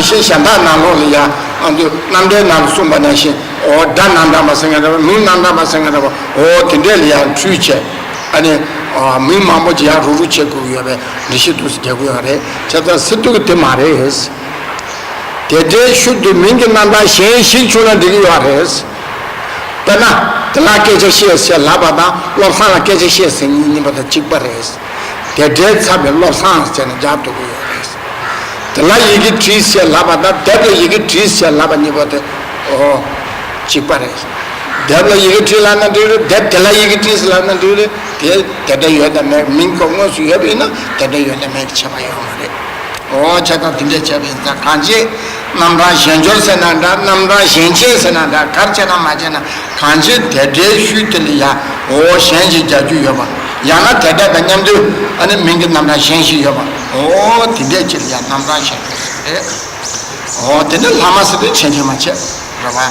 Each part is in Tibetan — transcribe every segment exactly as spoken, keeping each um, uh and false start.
ཤེས་གཞན་དག་ནང་ལོགས་ལ་ཡང་ཨ་མདོ་རྣམ་འགྲེལ་ནང་དུ་གསུངས་པ་ནང་བཞིན། འོ་སྒྲ་རྣམ་གྲངས་པ་ཟེར་མཁན་འདྲ་བ། མིང་རྣམ་གྲངས་པ་ཟེར་མཁན་འདྲ་བ། འོ་དེ་འདྲས་ལ་ཡང་འཁྲུལ་བྱས། ཨ་ནི་མིང་མང་པོ་ཅིག་ཡང་རུག་རུག་བྱེད་དགོས་ཀྱི་ཡོད་པའི་འགྲེལ་བཤད་འདུག་སེ་རྒྱག་གི་ཡོད་རེད། བྱས་ཙང་སི་ཏུ་གི་དེ་མ་རེད། དེ་འདྲའི་ཤུལ་དུ་མིང་གི་རྣམ་གྲངས་གཞན་ཞིག་བྱུང་ན་འགྲིག་གི་ཡོད་རེད། དཔེར་ན། དེ་ལ་སྐད་ཆ་བཤད་ཟེར་ལབ་པ་དང་བློ་བཟང་ལ་སྐད་ཆ་བཤད་ཟེར་གཉིས་གཉིས་པོ་དང་གཅིག་པ་རེད། དེ་འདྲའི་ཚབ་པའི་བློ་བཟང་ཟེར་ནས་སྦྱར་ཐུབ་ཀྱི་ཡོད་རེད། དེ་ལ་ཡི་གེ་བྲིས་ཟེར་ལབ་པ་དང་དེབ་ལ་ཡི་གེ་བྲིས་ཟེར་ལབ་པ་གཉིས་པོ་དེ། འོ། གཅིག་པ་རེད། དེབ་ལ་ཡི་གེ་བྲིས་ལབ་ན་འགྲིག་རེད། དེབ་དེ་ལ་ཡི་གེ་བྲིས་ཟེར་ལབ་ན་འགྲིག་རེད། དེ་དེ་འདྲ་ཡོད་དམ་མེད། མིང་ཁོ་དངོས་སུ་ཡོད་པ་ཡིན་ན་དེ་འདྲ་ཡོད་དམ་མེད་ཀྱི་ཁྱད་པར་ཡོད་མ་རེད། འོ་བྱས་ཙང་དེ་འདྲས་བྱས་པ་ཡིན་ཙང་གང་ཅི། རྣམ་གྲངས་གཞན་སྦྱོར་ཟེར་ན་འདྲ། རྣམ་གྲངས་གཞན་ཕྱེ་ཟེར་ན་འདྲ། ག་རེ་བྱས་ན་མ་བྱས་ན་གང་ཅི་དེ་འདྲའི་ཤུལ་དེ་ལ་ཡང་འོ་གཞན་ཞིག་རྒྱག་རྒྱུ་ཡོད་པ། ཡང་ན་དེ་འདྲ་དང་མཉམ་དུ་ཨ་ནི་མིང་གི་རྣམ་གྲངས་གཞན་ཞིག་ཡོད་པ། འོ་དེ་འདྲས་ཅིག་ལ་ཡང་རྣམ་གྲངས་གཞན་སྦྱོར་ཟེར་རེད། འོ་དེ་ནི་ལྷག་མ་ཟེར་དུས་ཆེན་ཆེན་མ་བྱས། རེད་བ།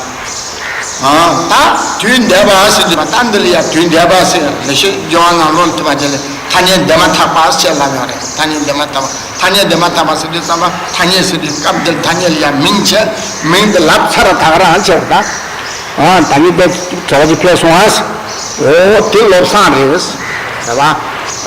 ཨ། ད་དུས་འདས་པ་ཟེར་དུས་ད་འདི་ལ་ཡང་དུས་འདས་པ་ཟེར་ལེགས་བཤད་ལྗོན་དབང་ནང་ལོགས་ལ་ཐེབས་པ་དེ་ལ་ཐ་སྙད་འདས་མ་ཐག་པ་ཟེར་ལབ་ཡོད་རེད། ཐ་སྙད་འདས་མ་ཐག་པ། ཐ་སྙད་འདས་མ་ཐག་པ་ཟེར་དུས་ཙམ་པ་ཐ་སྙད་ཟེར་དུས་སྐབས་འདིར་ཐ་སྙད་ལ་ཡང་མིང་བྱས། མིང་འདི་ལབ་ཚར་བ་ད་ག་རང་བྱས་པ་ད། ཨ། ད་ནི་དེ་གྲྭ་པ་ཅིག་ཕེབས་སོང་ཨ། འོ་དེ་བློ་བཟང་རེད། རེད་བ།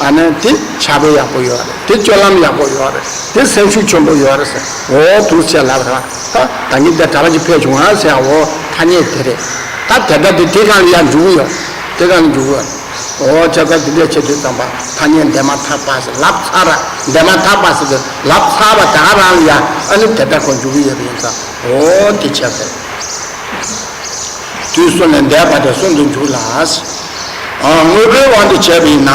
ཨ་ནི་དེ་ཕྱག་དཔེ་ཡག་པོ་ཡོད་རེད། དེ་སྤྱོད་ལམ་ཡག་པོ་ཡོད་རེད། དེ་སེམས་ཤུགས་ཆེན་པོ་ཡོད་རེད་ཟེར། འོ་འདུག་སེ་ལབ་ར། ད་ད་ནི་དེ་གྲྭ་པ་ཅིག་ཕེབས་བྱུང་ཨ་ཟེར། འོ་ཐ་སྙད་དེ་རེད། ད་དེ་ལྟ་དེ་དེ་གང་ལ་ཡང་འཇུག་གི་ཡོད། དེ་གང་ལ་འཇུག་གི་ཡོད། འོ་ཁྱེད་ཚོ་དེ་འདྲས་བྱེད་དུས་ཙམ་པ་ཐ་སྙད་འདས་མ་ཐག་པ་ཟེར་ལབ་ཚར་ར། འདས་མ་ཐག་པ་ཟེར་དུས་ལབ་ཚར་བ་ད་ག་རང་ལ་ཡང་ཨ་ནི་དེ་ལྟ་ཁོ་འཇུག་གི་ཡོད་པ་ཡིན་ཙང་། འོ་དེ་བྱས་པ་རེད། དུས་གསུམ་ལས་འདས་པ་དེ་གསུམ་དུ་འཇུག་ལ། ཨ། དངོས་པོའི་དབང་དུ་བྱས་པ་ཡིན་ན།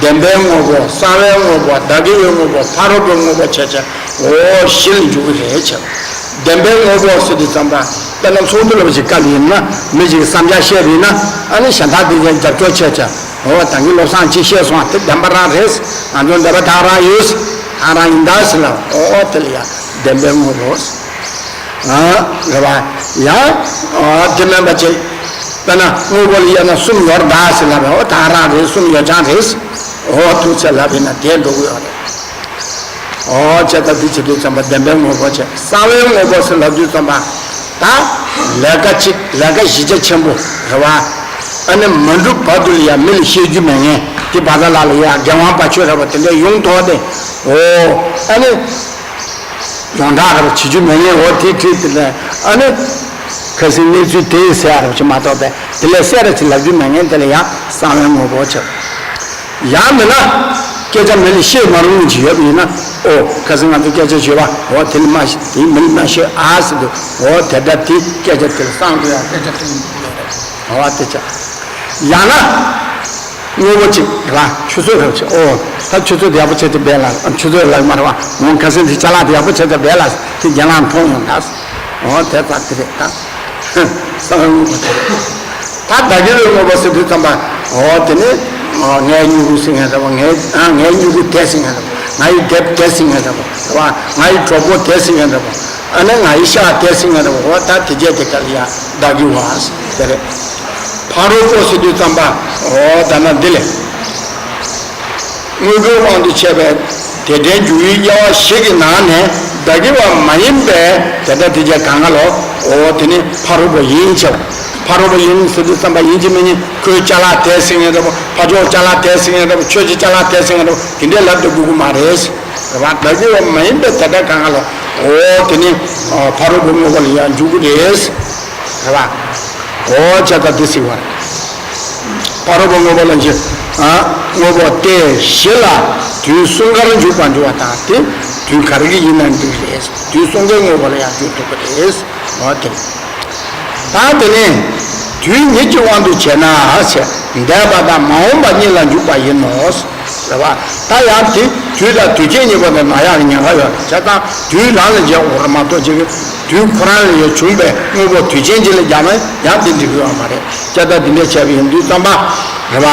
བདེན་པའི་དངོས་པོ། གསང་བའི་དངོས་པོ། བདག་གི་བའི་དངོས་པོ། ཕ་རོལ་པོའི་དངོས་པོ་བྱས་བྱས་འོ་བཞི་ལ་འཇུག་གི་རེད་བྱས། བདེན་པའི་དངོས་པོ་ཟེར་དུས་ཙམ་པ། དཔེར་ན་ཚོགས་འདུ་ལ་བ་ཞིག་བཀའ་ལ་ཡིན་ན་མི་ཞིག་གིས་བསམ་འཆར་བཤད་པ་ཡིན་ན། ཨ་ནི་གཞན་དག་དེ་ཀྱང་རྒྱབ་སྐྱོར་བྱས་བྱས། འོ་ད་གིན་བློ་བཟང་ཅིག་བཤད་སོང་བ་དེ་བདེན་པ་རང་རེད། ང་ཚོ་འདོད་པ་དག་རང་ཡོད། ད་རང་ཡིན་ད་ཟེར་ལ། འོ་དེ་ལ་ཡང་བདེན་པའི་དངོས་པོ། ཨ། རེད་བ། ཡང་། ཨ། དེ་མིན་པ་ཅིག་དཔེར་ན་དངོས་པོ་ལ་དབྱེ་ན་གསུམ་ཡོད་རེད་ཟེར་ལབ་པས། འོ་ད་རང་རེད། གསུམ་ཡོད་ཀྱང་རེད། འོ་འདུག་སེ་ལབ་པས་ན་དེ་འགྲོ་གི་ཡོད་རེད། འོ་བྱས་ཙང་འདི་བྱེད་དུས་ཙམ་པ་བདེན་པའི་དངོས་པོ་བྱས། གསང་བའི་དངོས་པོ་ཟེར་ལབ་དུས་ཙམ་པ། ད་ལས་ཀ་གཅིག་ལས་ཀ་གཞི་རྒྱ་ཆེན་པོ་རེད་བ། ཨ་ནི་མ་འགྲུབ་བར་དུ་ལ་ཡང་མི་ལ་བཤད་རྒྱུ་མེད་མཁན་དེ་བ་ད་ལ་ལ་ཡ་རྒན་དབང་བ་ཆོས་ར་བ་དེ་འདྲ་ཡོང་ཐོག་དེ། འོ། ཨ་ནི། ཡོངས་གྲགས་ར་བ་བྱེད་རྒྱུ་མེད་མཁན་འོ་དེ་ཁྲིད་དེ་ལས་ཨ་ནི། ཁ་སང་གནས་ཚུལ་དེ་ཟེར་ཡ་ར་བ་ཅིག་མ་གཏོགས་པས་དེ་ལས་གསལ་ར་ཅིག་ལབ་རྒྱུ་མེད་མཁན་དེ་ལ་ཡང་གསང་བའི་དངོས་པོ་བྱས། ཡང་མིན་ན། སྐད་ཆ་མི་ལ་བཤད་མ་རུང་ཅིག་ཡོད་པ་ཡིན་ན། ཨོ། ཁ་སང་ང་ཚོ་སྐད་ཆ་བྱས་པ་འོ་དེ་ལ་མ་དེ་མི་ལ་མ་བཤད་ཨ་ཟེར་དུས་འོ་དེ་འདྲ་དེ་སྐད་ཆ་དེ་ལ་གསང་དུ་ཡང་སྐད་ཆ་དེ་ལ་འགྲོ་གི་ཡོད་རེད། འོ་དེ་ཆ། ཡང་ན། དངོས་པོ་གཅིག་རེད་བ། ཆུ་ཚོད་རེད་བ་ཆེ། ཨོ། ད་ཆུ་ཚོད་དེ་ཡག་པོ་བྱས་ཏེ་སྦས་ལ། ཨ། ཆུ་ཚོད་ལགས་མ་རེད་བ། འོང་ཁ་སང་དེ་ཅ་ལག་དེ་ཡག་པོ་བྱས་ཏེ་སྦས་ལ། དེ་རྒན་ལགས་མཐོང་ཡོང་ད། ཨོ་དེ་ཙག་དེ་རེད་ད། གསང་བའི་དངོས་པོ་དེ་རེད། ད་བདག་གི་བའི་དངོས་པོ་ཟེར་དུས་ཙམ་པ། ཨོ་དེ་ནི། ཨ། ངའི་སྨྱུ་གུ་ཟེར་མཁན་འདྲ་བོ། ངའི། ཨ། ངའི་སྨྱུ་གུ་དེ་ཟེར་མཁན་འདྲ་བོ། ང་ཡི་དེབ་དེ་ཟེར་མཁན་འདྲ་བོ། རེད་བ། ང་ཡི་གྲོགས་པོ་དེ་ཟེར་མཁན་འདྲ་བོ། ཨ་ནི་ང་ཡི་ཤ་དེ་ཟེར་མཁན་འདྲ་བོ། ཨོ་ད་དེ་བྱས་དེ་ག་ལ་ཡ་བདག་གི་བ་ཟེར་དེ་རེད། ཕ་རོལ་པོ་ཟེར་དུས་ཙམ་པ། འོ་ད་ན་འདི་ལས། དངོས་པོའི་དབང་དུ་བྱས་པའི་དེ་འདྲའི་འཇུག་ཡུལ་དབྱེ་བ་བཞི་གི་ནང་ནས་བདག་གི་བ་མ་ཡིན་པའི་དེ་འདྲ་དེ་བྱས་གང་ག་ལོ། འོ་དེ་ནི་ཕ་རོལ་པོ་ཡིན་བྱས། ཕ་རོལ་པོ་ཡིན་ཟེར་དུས་ཙམ་པ་ཡིན་གཅིག་མིན་གཉིས་ཁོའི་ཅ་ལག་དེ་ཟེར་མཁན་འདྲ་བོ། ཕ་ཕྱོགས་ཅ་ལག་དེ་ཟེར་མཁན་འདྲ་བོ། ཁྱོད་ཀྱི་ཅ་ལག་དེ་ཟེར་མཁན་འདྲ་བོ། དེ་འདྲའི་ལབ་སྡོད་དགོས་ཀྱི་མ་རེད། རེད་བ། བདག་གི་བ་མ་ཡིན་པའི་དེ་འདྲ་གང་ག་ལོ། འོ་དེ་ནི་ཕ་རོལ་པོ་དངོས་པོ་ལ་ཡང་འཇུག་གི་རེད། རེད་བ། འོ་བྱས་ཙང་འདི་ཟེར་བ་རེད། ཕ་རོལ་པོ་དངོས་པོ་ལ་འཇུག་ཨ། དངོས་པོ་སྟེ་བཞི་ལ་དུས་གསུམ་ཀར་འཇུག་པར་འགྱུར་བ་དང་དེ་དུས་ག་རེ་གི་ཡིན་ན་འགྲིག་རེད། དུས་གསུམ་ཀའི་དངོས་པོ་ལ་ཡང་འཇུག་ཐུབ་ཀྱི་རེད། འོ་དེ། ད་དེ་ནས་དུས་ཉིད་ཀྱི་དབང་དུ་བྱས་ན་ཞེས་འདས་པ་དང་མ་འོངས་པ་གཉིས་ལ་འཇུག་པ་ཡིན་ནོ། རེད་བ། ད་ཡང་དེ་དུས་དང་དུས་ཅན་གཉིས་པོ་དེ་ནང་ཡང་ཉེན་ཁ་ཡོད་རེད། བྱས་ཙང་དུས་རང་ལ་འཇལ་དགོས་རེད་མ་གཏོགས་ཅིག་དུས་ཁོ་རང་ལ་ཡང་བྱུང་བའི་དངོས་པོ་དུས་ཅན་གཅིག་ལ་སྦྱར་ན་ཡང་དེ་འགྲིག་གི་ཡོད་མ་རེད། བྱས་ཙང་འདི་འདྲ་བྱས་པ་ཡིན་དུས་ཙམ་པ། རེད་བ།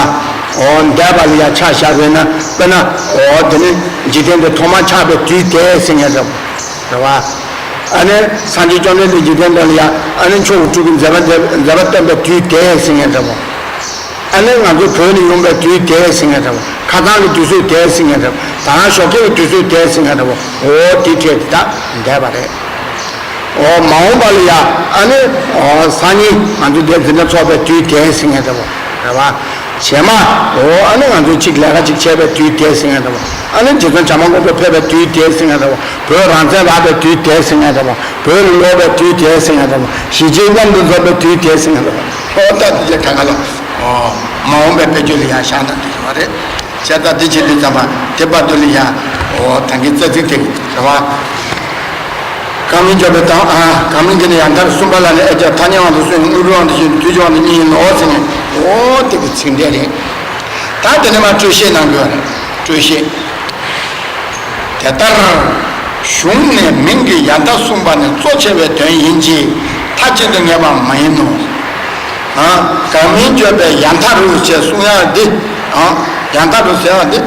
འོ་འདས་པ་ལ་ཡང་ཆ་བཞག་པས་ན་དཔེར་ན་འོ་དེ་ནི་འཇིག་རྟེན་འདི་ཐོག་མར་ཆགས་པའི་དུས་དེ་ཟེར་མཁན་རེད། རེད་བ། ཨ་ནི་སངས་རྒྱས་བཅོམ་ལྡན་འདས་འཇིག་རྟེན་འདི་ལ་ཡང་ཨ་ནི་མཆོག་གི་སྤྲུལ་སྐུ་མཛད་པ་མཛད་པ་སྟོན་པའི་དུས་དེ་ཟེར་མཁན་རེད་བ། ཨ་ནི་ང་ཚོ་བོད་ནས་ཡོང་པའི་དུས་དེ་ཟེར་མཁན་འདྲ་བོ། ཁ་སང་གི་དུས་ཚོད་དེ་ཟེར་མཁན་འདྲ་བོ། ད་རང་ཞོགས་ཀས་ཀྱི་དུས་ཚོད་དེ་ཟེར་མཁན་འདྲ་བོ། འོ་དེ་འཕྲད་དེ་དག་འདས་པ་རེད། འོ་མ་འོངས་པ་ལ་ཡ་ཨ་ནི་འོ་སང་ཉིན་ང་ཚོ་དེ་འཛིན་གྲྭ་ཚོགས་པའི་དུས་དེ་ཟེར་མཁན་འདྲ་པོ་རེད་བ། རྗེས་མ་འོ་ཨ་ནི་ང་ཚོ་གཅིག་ལས་ཀ་གཅིག་བྱས་པའི་དུས་དེ་ཟེར་མཁན་འདྲ་པོ། ཨ་ནི་རྗེ་བཙུན་བྱམས་པ་མགོན་པོ་ཕེབས་པའི་དུས་དེ་ཟེར་མཁན་འདྲ་པོ། བོད་རང་བཙན་རག་པའི་དུས་དེ་ཟེར་མཁན་འདྲ་པོ། བོད་ལུང་ལོག་པའི་དུས་དེ་ཟེར་མཁན་འདྲ་པོ། གཞིས་བྱེས་མཉམ་དུ་འཛོམས་པའི་དུས་དེ་ཟེར་མཁན་འདྲ་པོ། འོ་ད་དེ་ག་ག་ལ་འོ་མ་འོངས་པའི་དཔེ་བརྗོད་ལ་ཡང་བཞག་ན་འགྲིག་གི་རེད། བྱས་ཙང་འདི་བྱེད་དུས་ཙམ་པ་དེ་བར་དུ་ལ་ཡང་འོ་ད་གིན་རྩ་ཚིག་དེ་རེད་བ། གང་མིན་འཇོག་པའི་དང་ཨ་གང་མིན་གྱི་ནི་ཡང་མཐར་གསུམ་པ་ལ་ནི་ཨེ་ཅག་ཐ་སྙད་དབང་དུ་སོང་ཡང་དངོས་པོའི་དབང་དུ་བྱས་ནས་དུས་ཀྱི་དབང་དུ་གཉིས་ཡིན་ནོ་ཟེར་ནས་འོ་དེ་གི་ཚིག་འགྲེལ་རེད། ད་དེ་ནས་མ་སྤྲོས་བཤད་གནང་དགོས་པ་རེད། སྤྲོས་བཤད། དེ་ལྟར་གཞུང་ནས་མིང་གི་ཡང་མཐའ་གསུམ་པ་ནི་གཙོ་ཆེ་བའི་དོན་ཡིན་གྱི་མཐའ་གཅིག་ཏུ་ངེས་པ་མ་ཡིན་ནོ། ཨ། གང་མིན་བརྗོད་པའི་ཡང་མཐའ་རུ་ཞེས་གསུང་ཡག་འདི། ཨ། ཡང་མཐའ་རུ་ཟེར་ཡག་འདི།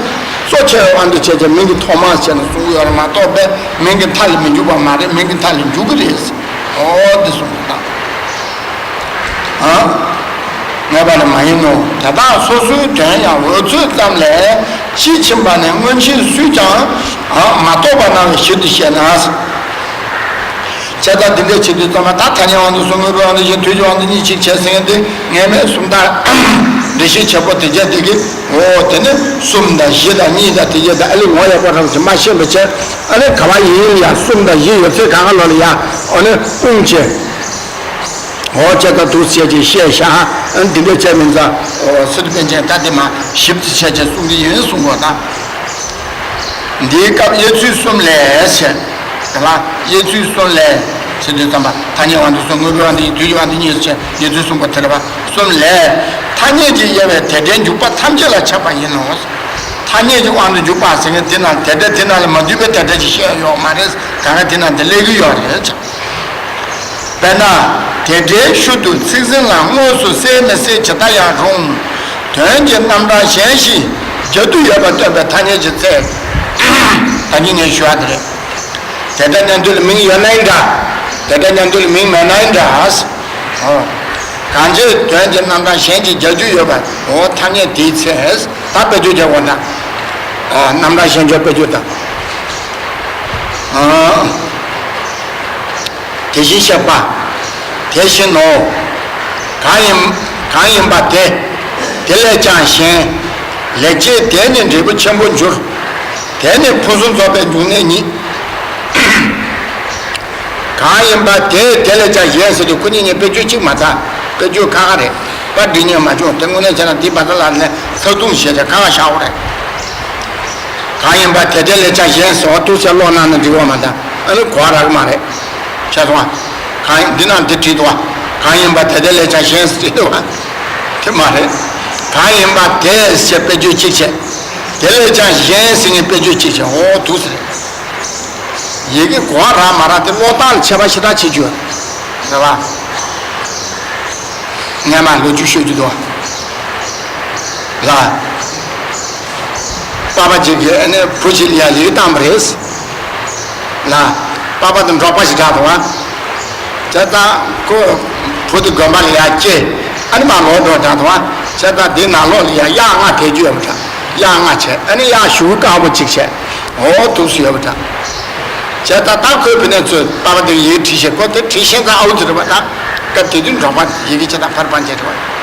གཙོ་ཆེ་བའི་དབང་དུ་བྱས་ཀྱང་མིང་གི་ཐོག་མ་ཟེར་ནས་གསུང་གི་ཡོད་རེད་མ་གཏོགས་པས་མིང་གི་མཐའ་ལ་མི་འཇུག་པ་མ་རེད། མིང་གི་མཐའ་ལ་འཇུག་གི་རེད། ཨོ་འདི་གསུང་གི་དང་། ཨ། ངེས་པ་ནི་མ་ཡིན་ནོ། དེ་དག་སོ་སོའི་དོན་ཡང་འོལ་ཚོད་ཙམ་ལས་དཔྱིས་ཕྱིན་པ་ནི་སྔོན་ཕྱིན་སུས་ཀྱང་། ཨ། མ་རྟོགས་པ་སྣང་བའི་ཕྱིར་དུ་བཤད་ན། བྱས་ཙང་འདི་འདྲ་བྱེད་དུས་ཙམ་པ་ད་ཐ་སྙད་དབང་དུ་སོང་དངོས་པོའི་དབང་དུ་བྱས་དུས་ཀྱི་དབང་དུ་གཉིས་གཅིག་བྱས་ཟེར་མཁན་དེ་ངེས་མེད་སུམ་རྟགས་འགྲེལ་བཤད་བྱེད་པོ་དེ་རྒྱ་དེ་གི་འོ་དེ་ནི་གསུམ་དང་བཞི་དང་གཉིས་དང་དེ་རྒྱ་དང་ཨ་ལས་ངོ་ཡག་པོ་རང་གི་མ་ཤེས་པ་བྱས་ཨ་ལས་ག་བ་ཡིན་ཡིན་ཡང་གསུམ་དང་བཞི་ཡོད་ཚད་གང་ག་ལོ་ལ་ཡང་ཨ་ནི་དཔུང་བྱས། འོ་བྱས་ཙང་འདུག་བྱས་ཀྱི་བཤད་ཤག་ཨ་ནི་འདི་འདྲ་བྱས་མིན་ཙང་འོ་སི་ཏུ་པཎ་ཆེན་ད་དེ་མ་ཞིབ་ཏུ་བྱས་ཀྱི་གསུང་གི་ཡིན་གསུང་གོ་ད། འདིའི་སྐབས་དབྱེ་ཚུལ་གསུམ་ལས་ཞེས། དེ་ལ་དབྱེ་ཚུལ་གསུམ་ལས་ཞེས་དུས་ཙམ་པ་ཐ་སྙད་དབང་དུ་སོང་དངོས་པོའི་དབང་དུ་དུས་ཀྱི་དབང་དུ་གཉིས་སུ་ཕྱེ་དབྱེ་ཚུལ་གསུམ་པོ་དེ་ལ་བ་གསུམ་ལས། ཐ་སྙད་ཀྱི་དབྱེ་བས་དེ་སྒྲའི་འཇུག་པ་ཐམས་ཅད་ལ་ཁྱབ་པ་ཡིན་ནོ། ཐ་སྙད་ཀྱི་དབང་དུ་འཇུག་པ་ཟེར་མཁན་དེ་ན་དེ་སྒྲ་དེ་ན་ལ་མ་འདུས་པའི་དེ་སྒྲ་ཅིག་བཤད་ཡོད་མ་རེད། གང་ག་དེ་ན་དེ་སླེབས་ཀྱི་ཡོད་རེད། དཔེར་ན། དེ་སྒྲའི་ཤུལ་དུ་ཚིག་ཟིན་ལ་དངོས་སུ་གསལ་མི་གསལ་ཇི་ལྟ་ཡང་རུང་། དོན་གྱི་རྣམ་གྲངས་གཞན་ཞིག་རྒྱ་སྡུད་ཡོད་པ་སྟོན་པའི་ཐ་སྙད་ཀྱི་ཚད། ད་གིན་ངས་ཞུ་བ་དེ་རེད། དེ་འདྲ་མཉམ་དུ་ལ་མིང་ཡོད་ན་ཡིན་འདྲ། དེ་འདྲ་མཉམ་དུ་ལ་མིང་མེད་ན་ཡིན་འདྲ། ཨོ། གང་ཅི་དོན་གྱི་རྣམ་གྲངས་གཞན་གྱིས་རྒྱ་སྡུད་ཡོད་པ་འོ་ཐ་སྙད་དེའི་ཚད། ད་དཔེ་བརྗོད་བྱ་བ་ན། ཨ། རྣམ་གྲངས་གཞན་འཇོག་དཔེ་བརྗོད་དང་། ཨ། དེ་བཞིན་གཤེགས་པ། དེ་བཞིན་ནོ། གང་ཡིན། གང་ཡིན་པ་དེ། དེ་ལས་ཀྱང་གཞན། ལེགས་སྐྱེས་དེ་ནི་འབྲས་བུ་ཆེན་པོར་འགྱུར། དེ་ནི་ཕུན་སུམ་ཚོགས་པའི་འབྱུང་གནས་ཉིད། གང་ཡིན་པ་དེ་དེ་ལས་ཀྱང་གཞན་ཟེར་དུས་ཁོ་གཉིས་གཉིས་དཔེ་བརྗོད་གཅིག་མ་ཚར། དཔེ་བརྗོད་ཁག་ཁག་རེད། པ་འདི་གཉིས་མ་བྱུང་དེ་དངོས་གནས་བྱས་ན་འདི་བར་ཐག་ལ་ནས་ཁ་རྡུང་བྱས་ཏེ་ཁག་ཁག་བཞག་པ་རེད། གང་ཡིན་པ་དེ་དེ་ལས་ཀྱང་གཞན་ཟེར་བ་ཐུགས་སེམས་ཀློག་གནང་ན་འགྲིག་པ་མ་གཏོགས་ཨ་ནི་གོ་བ་རག་གི་མ་རེད། ཤེས་སོང་ང་། གང་ཡིན་འདི་ན་འདི་བྲིས་འདུག་བ། གང་ཡིན་པ་དེ་དེ་ལས་ཀྱང་གཞན་ཟེར་འདུག་བ། དེ་མ་རེད། གང་ཡིན་པ་དེ་ཞེས་དཔེ་བརྗོད་གཅིག་བྱས། དེ་ལས་ཀྱང་གཞན་ཟེར་ནས་དཔེ་བརྗོད་གཅིག་བྱས་འོ་འདུག་ཟེར། ཡི་གེ་གོ་བ་རག་མ་རག་དེ་ཀློག་སྟངས་ལ་ཁྱད་པར་ཞེ་དྲག་ཕྱེ་རྒྱུ་རེད་བ། ངས་མ་ལོ་རྒྱུས་ཤོད་རྒྱུ་འདུག་ལ། པ་ཕ་གཅིག་གིས་ཨ་ནི་བུ་གཅིག་ལ་ཡ་ཡི་གེ་བཏང་བ་རེད། ལ། པ་ཕ་དང་འབྲོག་པ་ཞིག་གྲགས་འདུག་བ། བྱས་ཙང་ཁོ་བུ་དེ་དགོན་པ་ལ་ཡར་སྐྱེལ། ཨ་ནི་མར་ལོག་འགྲོ་གྲགས་འདུག་བ། བྱས་ཙང་དེ་ནང་ལོགས་ལ་ཡར་གཡག་ལྔ་དེད་རྒྱུ་ཡོད་པ་འདྲ། གཡག་ལྔ་བྱས་ཨ་ནི་གཡག་ཞུ་དཀར་པོ་གཅིག་བྱས། འོ་འདུག་སེ་ཡོད་པ་འདྲ། བྱས་ཙང་ད་ཁོའི་བུ་ནས་ཚོས་པ་ཕ་དེ་ཡི་གེ་བྲིས་ཤེས། ཁོ་དེ་བྲིས་ཤེས་ཙང་ཨའུ་ཙི་རེད་པ། ད་སྐབས་དེ་དུས་འབྲོག་པ་ཡི་གེ་བྱས་ཙང་ཕར་པན་ཆེ་རེད་པ།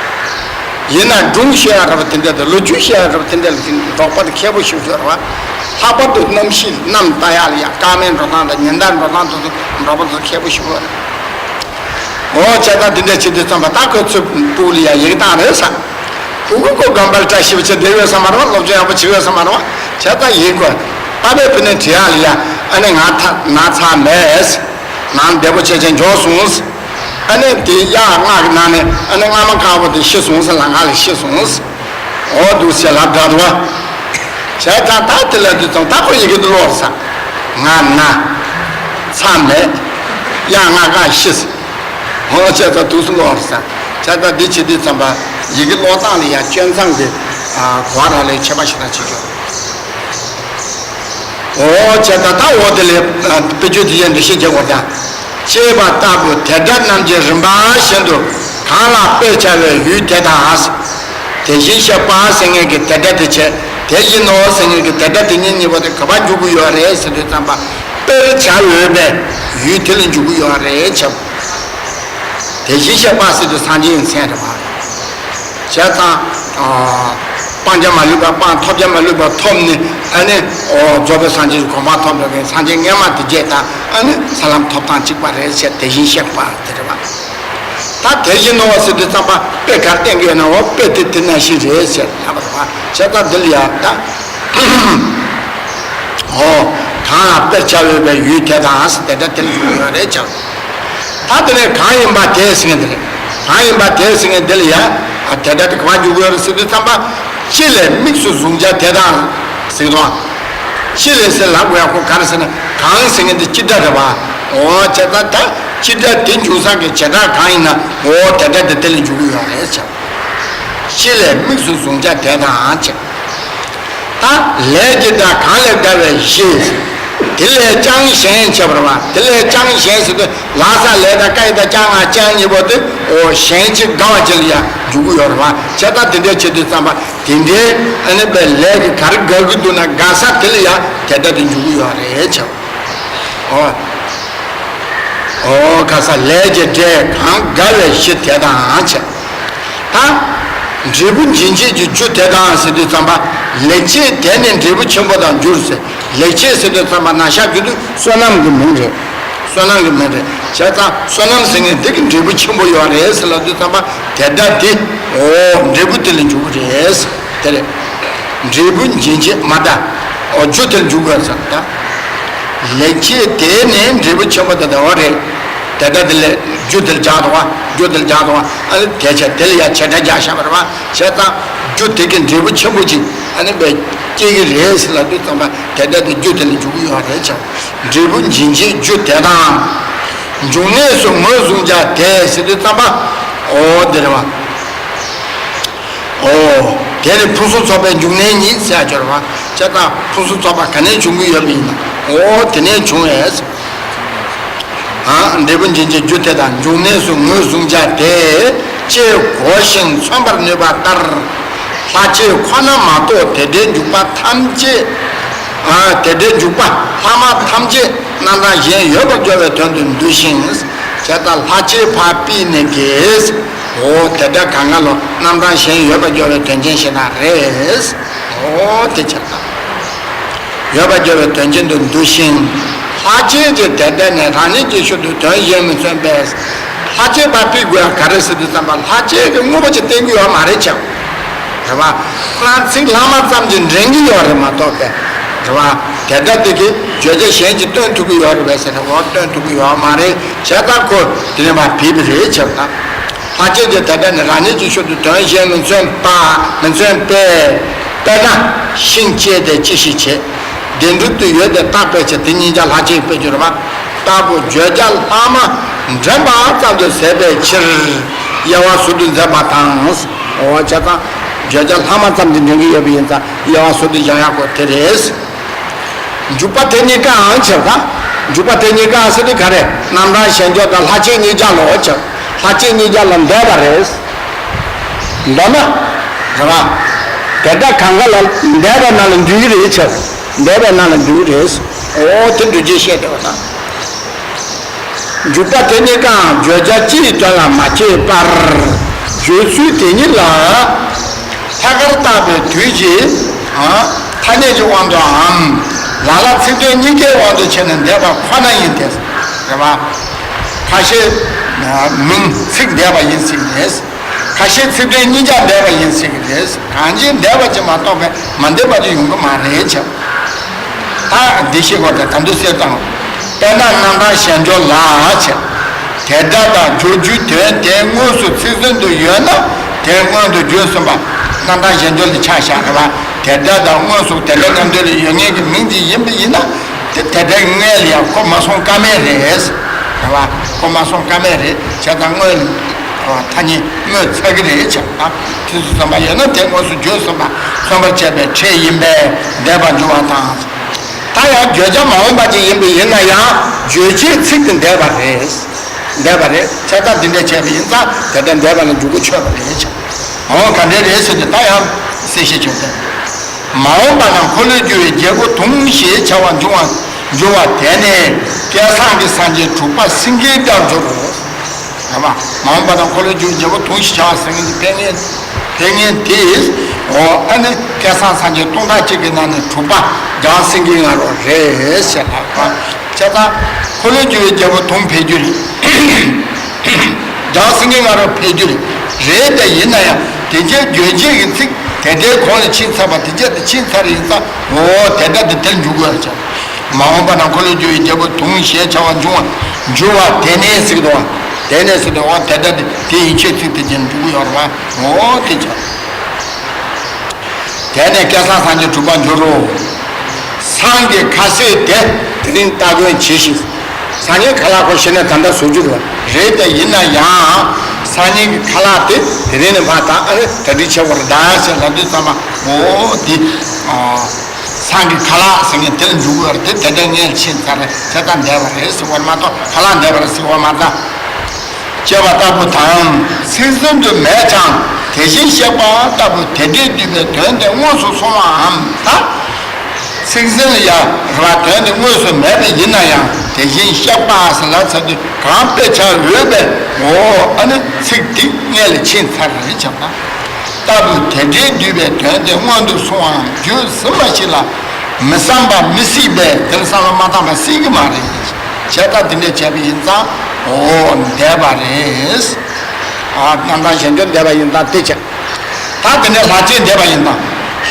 ཡིན་ན་སྒྲུང་བཤད་ཡག་རེད་པ། དེ་འདྲ་དང་ལོ་རྒྱུས་བཤད་ཡག་རེད་པ། དེ་འདྲ་ལ་དེ་འབྲོག་པ་དེ་མཁས་པོ་ཞེ་པོ་ཅིག་རེད་པ། ལྷག་པར་དུ་གནམ་གཤིས་གནམ་ལྟ་ཡག་ལ་ཡ་སྐར་མའི་འགྲོ་སྟངས་དང་ཉི་ཟླའི་འགྲོ་སྟངས་དེ་ཚོ་འབྲོག་པ་ཚོ་མཁས་པོ་ཞེ་པོ་རེད། འོ་བྱས་ཙང་དེ་འདྲ་བྱེད་དུས་ཙམ་པ་ད་ཁོས་ཚོའི་སྤུ་གུ་ལ་ཡ་ཡི་གེ་བཏང་རེད་ཟེར། སྤུ་གུ་ཁོ་དགོན་པ་ལ་བཀྲ་ཤིས་པ་བྱས་བསྡད་ཡོད་ས་མ་རེད་པ། སློབ་སྦྱོང་ཡག་པོ་བྱེད་ཡོད་ས་མ་རེད་པ། བྱས་ཙང་ཡིན་དགོས། པ་ཕའི་བུ་ནས་བྲིས་ཡག་ལ་ཡ་ཨ་ནི་ང་ད་ན་ཚ་མེད། ནང་བདེ་པོ་བྱས་བྱས་འབྱོར་སོང་། ཨ་ནི་དེ་གཡག་ལྔ་གི་ནང་ནས་ཨ་ནི་རྔ་མ་དཀར་པོ་དེ་ཤི་སོང་ཟེར་ལ། ང་ལ་ཤི་སོང་། འོ་འདུག་སེ་ལབ་འདྲ་འདུག་བ། བྱས་ཙང་ད་དེ་ལ་དུས་ཙམ་ད་ཁོ་ཡི་གེ་འདི་ཀློག་རེད་ཟེར། ང་ན་ཚ་མེད། གཡག་ལྔ་གང་ཤི་ཟེར། འོ་བྱས་ཙང་འདུག་སེ་ཀློག་རེད་ཟེར། བྱས་ཙང་འདི་བྱེད་དུས་ཙམ་པ་ཡི་གེ་ཀློག་སྟངས་ལ་ཡང་སྐྱོན་མཚང་གི་གོ་བ་རག་ལས་ཁྱད་པར་ཞེ་དྲག་བྱེད་ཆོག་འོ་བྱས་ཙང་ད་འོ་དེ་ལས་དཔེ་བརྗོད་དེ་ཡང་འགྲེལ་བཤད་རྒྱག་དགོས་ཀྱང་། ཅེས་པ་ལྟ་བུ་དེ་སྒྲ་རྣམས་ཀྱི་རིམ་པ་བཞིན་དུ་གང་ལ་དཔེ་བྱ་བའི་ཡུལ་དེ་དང་། དེ་བཞིན་གཤེགས་པ་ཟེར་མཁན་གྱི་དེ་སྒྲ་དེ་བྱས། དེ་བཞིན་ནོ་ཟེར་མཁན་གྱི་དེ་སྒྲ་དེ་གཉིས་གཉིས་པོ་དེ་ག་པར་འཇུག་གི་ཡོད་རེད་ཟེར་དུས་ཙམ་པ། དཔེར་བྱ་འོས་པའི་ ཡུལ་དེ་ལ་འཇུག་གི་ཡོད་རེད་བྱ། དེ་བཞིན་གཤེགས་པ་ཟེར་དུས་སངས་རྒྱས་ཀྱི་མཚན་རེད་བ། བྱས་ཙང་། སྤང་བྱ་མ་ལུས་པ་སྤངས། ཐོབ་བྱ་མ་ལུས་པ་ཐོབ་ནས། ཨ་ནི། རྫོགས་པའི་སངས་རྒྱས་ཀྱི་གོ་འཕང་ཐོབ་འགྲོ་མཁན་སངས་རྒྱས་སྔ་མ་དེ་བརྒྱད་དང་ཨ་ནི་ས་ལམ་ཐོབ་སྟངས་གཅིག་པ་རེད་ཟེར། དེ་བཞིན་གཤེགས་པ་དེ་རེད་བ། ད་དེ་བཞིན་ནོ་ཟེར་དུས་ཙམ་པ་དཔེ་ག་རེ་བསྟན་གྱི་ཡོད་ན། འོ་དཔེ་དེ་དེ་ནང་བཞིན་རེད་ཟེར་ལབ་པ་རེད་བ། བྱས་ཙང་འདི་ལ་ཡང་ད། འོ། གང་ལ་དཔེར་བྱ་འོས་པའི་ཡུལ་དེ་དང་ཟེར། དེ་འདྲ་དེ་ལ་འཇུག་གི་ཡོད་རེད་བྱ། ད་དེ་ནས་གང་ཡིན་པ་དེ་ཟེར་མཁན་དེ་རེད། གང་ཡིན་པ་དེ་ཟེར་མཁན་དེ་ལ་ཡང་། ཨ། དེ་འདྲ་དེ་ག་པར་འཇུག་གི་ཡོད་རེད་ཟེར་དུས་ཙམ་པ། སྤྱི་ལས་དམིགས་སུ་བཟུང་བྱ་དེ་དང་ཟེར་གི་འདུག་སྤྱི་ལས་ཟེར་ལབ་དགོས་ཡ་ཁོ་ག་རེ་ཟེར་ན། གང་ཟེར་མཁན་དེ་སྤྱི་སྒྲ་རེད་བ། འོ་བྱས་ཙང་ད་སྤྱི་སྒྲ་དེ་འབྱུང་ས་གི་བྱེ་བྲག་གང་ཡིན་ན། འོ་དེ་འདྲ་དེ་དེ་ལ་འཇུག་གི་ཡོད་རེད་བྱ། སྤྱི་ལས་དམིགས་སུ་བཟུང་བྱ་དེ་དང་བྱ། ད་ལས་ཀྱི་སྒྲ་གང་ལས་འདའ་བའི་གཞི། དེ་ལས་ཀྱང་གཞན་བྱེད་པར་བ། དེ་ལས་ཀྱང་གཞན་ཟེར་དུས་ལ་ས་ལས་དང་ཀ་ཡ་བཏགས་ཀྱང་། ང་ཀྱང་གཉིས་པོ་དེ། འོ་གཞན་གྱི་དགའ་བ་ཅིག་ལ་ཡང་འཇུག་གི་ཡོད་རེད་བ། བྱས་ཙང་དེ་འདྲ་བྱེད་དུས་ཙམ་པ་དེ་འདྲའི་ཨ་ནི་པའི་ལས་ཀྱི་ག་རེ་དགའ་གི་འདུག་ན་དགའ་ས་དེ་ལ་ཡང་དེ་ལྟ་དུ་འཇུག་གི་ཡོད་རེད་བྱ། འོ། འོ་ག་ས་ལས་ཀྱི་སྒྲས་གང་དགའ་བའི་གཞི་དེ་དང་བྱ། ད་འབྲས་བུ་འབྱིན་བྱེད་ཀྱི་རྒྱུ་དེ་དང་ཟེར་དུས་ཙམ་པ། ལེགས་བྱས་དེ་ནི་འབྲས་བུ་ཆེན་པོ་དང་འགྱུར་ཟེར། ལེགས་བྱས་ཟེར་དུས་ཙམ་པ་ན་ཤ་རྒྱུ་དུས་བསོད་ནམས་ཀྱི་མིང་རེད། བསོད་ནམས་ཀྱི་མིང་རེད། བྱས་ཙང་བསོད་ནམས་ཟེར་མཁན་དེ་གི་འབྲས་བུ་ཆེན་པོ་ཡོད་རེད་ཟེར་ལབ་དུས་ཙམ་པ་དེ་འདྲ་དེ། འོ་འབྲས་བུ་དེ་ལ་འཇུག་གི་རེད། དེ་རེད། འབྲས་བུ་འབྱིན་བྱེད་མ་ད། འོ་རྒྱུ་དེར་འཇུག་དགོས་ཟེར་ད། ལེགས་བྱས་དེ་ནི་འབྲས་བུ་ཆེན་པོ་དེ་ལྟ་བུ་རེད། དེ་ལྟ་དེ་ལས་རྒྱུ་དེར་སྦྱར་དོ། རྒྱུ་དེར་སྦྱར་དོ། ཨ་ནི་དེ་བྱས་དེ་ལ་ཡང་བྱེད་སྒྲ་རྒྱག་བཞག་པ་རེད་བ། བྱས་ཙང་རྒྱུ་དེ་གི་འབྲས་བུ་ཆེན་པོ་ཅིག་ཨ་ནི་བས་སྐྱེ་གི་རེད་ཟེར་ལབ་དུས་ཙམ་པ་དེ་ལྟ་དེ་རྒྱུ་དེ་ལ་འཇུག་གི་ཡོད་རེད་བྱ། འབྲས་བུ་འབྱིན་བྱེད་རྒྱུ་དེ་དང་། འབྱུང་གནས་སུ་ངོས་བཟུང་བྱ་དེ་ཟེར་དུས་ཙམ་པ། འོ་དེ་རེད་བ། འོ། དེ་ནི་ཕུན་སུམ་ཚོགས་པའི་འབྱུང་གནས་ཉིད་ཟེར་ཡ་སྦྱོར་བ། བྱས་ཙང་ཕུན་སུམ་ཚོགས་པ་ག་ནས་འབྱུང་གི་ཡོད་པ་ཡིན་ན། འོ་དེ་ནས་འབྱུང་བས། ཨ། འབྲས་བུ་འབྱིན་བྱེད་རྒྱུ་དེ་དང་། འབྱུང་གནས་སུ་ངོས་བཟུང་བྱ་དེ། ཅེས་གོ་ཞིང་མཚོན་པར་ནུས་པ་ལྟར། ལྷག་བཅས་ཁོ་ན་མ་གཏོགས་དེ་འདྲའི་འཇུག་པ་ཐམས་ཅད། ཨ། དེ་འདྲའི་འཇུག་པ་ལྷག་མ་ཐམས་ཅད་རྣམ་གྲངས་གཞན་ཡོད་པར་སྦྱོར་བའི་དོན་དུ་འདུ་ཞིང་། བྱས་ཙང་ལྷག་བཅས་ཕར་ཕུད་ནས་ཀྱི། འོ་དེ་འདྲ་གང་ག་ལ་རྣམ་གྲངས་གཞན་ཡོད་པར་སྦྱོར་བའི་དོན་ཅན་ཞིག་ན་རེད། འོ་དེ་ཕྱིར་དང་། ཡོད་པར་སྦྱོར་བའི་དོན་ཅན་དུ་འདུ་ཞིང་། ལྷག་བཅས་ཀྱི་དེ་ལྟར་ནི་རང་ཉིད་ཀྱི་ཕྱིར་དུ་དོན་གཞན་མི་མཚོན་པས། ལྷག་བཅས་པ་ཕུད་དགོས་ཡ་ག་རེ་ཟེར་དུས་ཙམ་པ། ལྷག་བཅས་ཀྱི་དངོས་པོ་ཅིག་བསྟན་གྱི་ཡོད་མ་རེད་ཀྱང་། རེད་བ། ཁོ་རང་ཚིག་ལྷག་མ་ཙམ་གྱིས་འདྲེན་གྱི་ཡོད་རེད་མ་གཏོགས་པས། རེད་བ། དེ་ལྟར་དེ་གིས་བརྗོད་བྱ་གཞན་གྱིས་སྟོན་ཐུབ་ཀྱི་ཡོད་རེད་པས་ཟེར་ན། འོ་སྟོན་ཐུབ་ཀྱི་ཡོད་མ་རེད། བྱས་ཙང་ཁོ་དེ་ནས་མར་བུད་པ་རེད་བྱས་ཙང་། ལྷག་བཅས་ཀྱི་དེ་ལྟར་ནི་རང་ཉིད་ཀྱི་ཕྱིར་དུ་དོན་གཞན་མི་མཚོན་པ། མི་མཚོན་པས། དཔེར་ན་ཤིང་བཅད་དེ་ཅི་ཞིག་བྱེད། བདེན་གྲུབ་ཏུ་ཡོད་དེ་རྟག་པའི་ཕྱིར། དེ་གཉིས་ཀ་ལྷག་བཅས་དཔེ་བརྗོད་རེད་པ། ལྟ་བུ་བརྗོད་བྱ་ལྷག་མ་འདྲེན་པ་ཙམ་དུ་ཟད་པའི་ཕྱིར། དབྱེ་བ་ཟུར་དུ་མཛད་པ་དང་། འོ་བྱས་ཙང་བརྗོད་བྱ་ལྷག་མ་ཙམ་དུ་འདྲེན་གྱི་ཡོད་པ་ཡིན་ཙང་དབྱེ་བ་ཟུར་དུ་བཞག་ཡག་གོ་དེ་རེད། འཇུག་པ་དེ་གཉིས་ཀའང་བྱས་ཙང་། འཇུག་པ་དེ་གཉིས་ཀ་ཟེར་དུས་ག་རེ། རྣམ་གྲངས་གཞན་འབྱོར་དང་ལྷག་བཅས་གཉིས་ཀ་ལོ་བྱས། ལྷག་བཅས་གཉིས་ཀ་ལ་འདས་པ་རེད། མདོར་ན། རེད་པ། དེ་འདྲ་གང་ག་ལ་འདས་པའི་ནང་ལ་འདུས་ཀྱི་རེད་བྱས། འདས་པའི་ནང་ལ་འདུས་ཀྱི་རེད། འོ་དེ་འགྲེལ་བྱེད་བཤད་བསྡད་པ་དང་། འཇུག་པ་དེ་གཉིས་ཀའང་བརྗོད་བྱ་སྤྱིའི་དོན་ལ་མ་སྐྱེས་པར། བརྗོད་ཚུལ་དེ་ཉིད་ལ། ཐད་ཀར་བཏགས་པའི་དུས་ཀྱི། ཨ། ཐ་སྙད་ཀྱི་དབང་དུའམ། ལ་ལ་ཚིག་དོན་གཉིས་ཀའི་དབང་དུ་བྱས་ནས་འདས་པ་ཁོ་ན་ཡིན་ཏེ། རེད་པ། ཁ་ཤས་མིང་ཚིག་འདས་པ་ཡིན་སྲིད་རེད། ཁ་ཤས་ཚིག་དོན་གཉིས་ཀ་འདས་པ་ཡིན་སྲིད་ཀྱི་རེད། གང་ཅི་འདས་པ་ཅིག་མ་གཏོགས་པའི་མ་འདས་པ་ཅིག་ཡོང་གི་མ་རེད་བྱས། ད་འདི་ཤེས་དགོས་ཏེ་ད་འདུ་སེ་དང་། དཔེར་ན་རྣམ་གྲངས་གཞན་འབྱོར་ལ་བྱས། དེ་སྒྲ་དང་སྦྱོར་རྒྱུའི་དོན་དེ་དངོས་སུ་ཚིག་ཟིན་དུ་ཡོད་ན་དེ་མངོན་དུ་བརྗོད་ཟིན་པ་རྣམ་གྲངས་གཞན་འབྱོར་ལ་ཆ་བཞག་རེད་པ། དེ་སྒྲ་དང་དངོས་སུ་དེ་སྒྲ་རྣམ་འདོད་ལ་ཡོད་མཁན་གྱི་མིང་ཅིག་ཡིན་པ་ཡིན་ན་དེ་དེ་སྒྲའི་སྔོན་ལ་ཡང་ཁོ་མ་སོང་ཀ་མེད་རེད། རེད་པ། ཁོ་མ་སོང་ཀ་མེད་རེད། བྱས་ཙང་སྔོན་ལ། ཐ་སྙད་སྔོན་ཚར་གི་རེད་བྱས། ཨ། དུས་སུ་བསམ་པ་ཡོད་ན་དེ་དངོས་སུ་བརྗོད་བསམ་པ་མཚོན་པར་བྱས་པའི་ཕྲད་ཡིན་པས་འདས་པར་འགྱུར་བ་དང་། ད་ཡང་བརྗོད་བྱ་མ་འོངས་པ་ཅིག་ཡིན་པ་ཡིན་ན་ཡང་རྗོད་བྱེད་ཚིག་དེ་འདས་པ་རེད། འདས་པ་རེད། བྱས་ཙང་འདི་འདྲ་བྱས་པ་ཡིན་ཙང་དེ་ལྟར་འདས་པ་ལ་འཇུག་གི་ཆོད་པ་རེད་བྱས། འོ་ག་འདྲ་རེད་ཟེར་ཏེ་ད་ཡང་གསལ་བཤད་བྱུང་སྟེ། མ་འོངས་པ་ན་འཁོར་ལོས་སྒྱུར་བའི་རྒྱལ་པོ་དུང་ཞེས་བྱ་བ་འབྱུང་བ། འགྱུར་བ་དེ་ནི་བསྐལ་བཟང་གི་སངས་རྒྱས་དྲུག་པ་སེང་གེའི་སྐྱབས་འགྱུར་རོ། ཡ་མ་མ་འོངས་པ་དང་འཁོར་ལོས་སྒྱུར་བའི་རྒྱལ་པོ་དུང་ཞེས་བྱ་བ་སེང་གེ་ཕན་ངེས་ཕན་ངེས་དེས། འོ་ཨ་ནི་བསྐལ་བཟང་སངས་རྒྱས་སྟོང་ཕྲག་གཅིག་གི་ནང་ནས་དྲུག་པ་འཇང་སེང་གེའི་ང་རོ་རེད་ཟེར་ལ། བྱས་ཙང་འཁོར་ལོས་སྒྱུར་བའི་རྒྱལ་པོ་དུང་ཕན་རྒྱུ་རེད། འཇང་སེང་གེའི་ང་རོ་ཕན་རྒྱུ་རེད། རེད་དེ་ཡིན་ན་ཡང་དེ་རྗེས་བརྗོད་བྱེད་ཀྱི་ཚིག་དེ་ལྟའི་གོང་ལ་ཕྱིན་ཚར་བ་དེ་རྗེས་དེ་ཕྱིན་ཚར་ཡིན་ཙང་འོ་དེ་ལྟ་དེ་དེར་འཇུག་དགོས་ཀྱང་། མ་འོངས་པ་ན་འཁོར་ལོས་སྒྱུར་བའི་རྒྱལ་པོ་དུང་ཞེས་བྱ་བ་འབྱུང་བ་འགྱུར་བ་དེ་ནས་ཟེར་གི་འདུག་བ། དེ་ནས་ཟེར་དུས་འོ་དེ་ལྟ་དེ་དེ་ཡིན་ཆོས་ཚིག་དེ་རྗེས་འཇུག་གི་ཡོད་རེད་བ། འོ་དེ་བྱ། དེ་ནས་བསྐལ་བཟང་སངས་རྒྱས་དྲུག་པར་འགྱུར་རོ། སངས་རྒྱས་ཁ་ཟས་དེ་དེ་རིང་སྟ་གོན་བྱས་ཤིང་། སངས་རྒྱས་ཁ་ལག་ཁོ་ཤེས་ནས་ད་ལྟ་བཟོ་རྒྱུ་རེད་བ། རེད་དེ་ཡིན་ན་ཡང་སངས་རྒྱས་ཀྱི་ཁ་ལག་དེ་དེ་རིང་ནས་ཕར་ད་ཨ་རེ་གྲ་སྒྲིག་བྱེད་དགོས་རེད་ད་ཟེར་ལབ་དུས་ཙམ་པ་འོ་དེ། སངས་རྒྱས་ཁ་ལག་ཟེར་མཁན་དེ་ལ་འཇུག་དགོས་རེད་དེ། དེ་འདྲ་ངས་ཕྱིན་ཚར་རེད་དེ་ད་འདས་པ་རེད་ཟེར་བ་མ་གཏོགས་ཁ་ལག་འདས་པ་རེད་ཟེར་བ་མ་གཏོགས། ཅེས་པ་ལྟ་བུ་དང་། ཚིག་ཟིན་དུ་མེད་ཀྱང་དེ་བཞིན་གཤེགས་པ་ལྟ་བུ་དེ་འདྲའི་བསྡུས་པའི་དོན་དེ་དངོས་སུ་སོང་བའམ་ད། ཚིག་ཟིན་ལ་ཡང་རེད་བ་དོན་དེ་དངོས་སུ་མེད་པ་ཡིན་ན་ཡང་དེ་བཞིན་གཤེགས་པ་ཟེར་ལབ་ཚར་དུས་གང་དཔེ་བྱ་འོས་པའི་ངོ་བོ་ཨ་ནི་ཚིག་དེ་སྔོན་ལ་ཕྱིན་ཚར་རེད་བྱ་བ། ལྟ་བུ་དེ་འདྲའི་བསྡུས་པའི་དོན་དེ་མངོན་དུ་སོང་བའམ་བརྗོད་ཟིན་པ་ཞིག་ལ་མི་བསམ་པ་མི་སྲིད་པས་དེ་ལ་བསམ་བློ་མ་བཏང་བ་སྲིད་ཀྱི་མ་རེད། བྱས་ཙང་དེ་འདྲ་བྱས་པ་ཡིན་ཙང་འོ་འདས་པ་རེད། ཨ་རྣམ་གྲངས་གཞན་འགྱུར་འདས་པ་ཡིན་ཙང་དེ་བྱས། ད་དེ་ནས་ལྷག་བཅས་འདས་པ་ཡིན་ཙང་།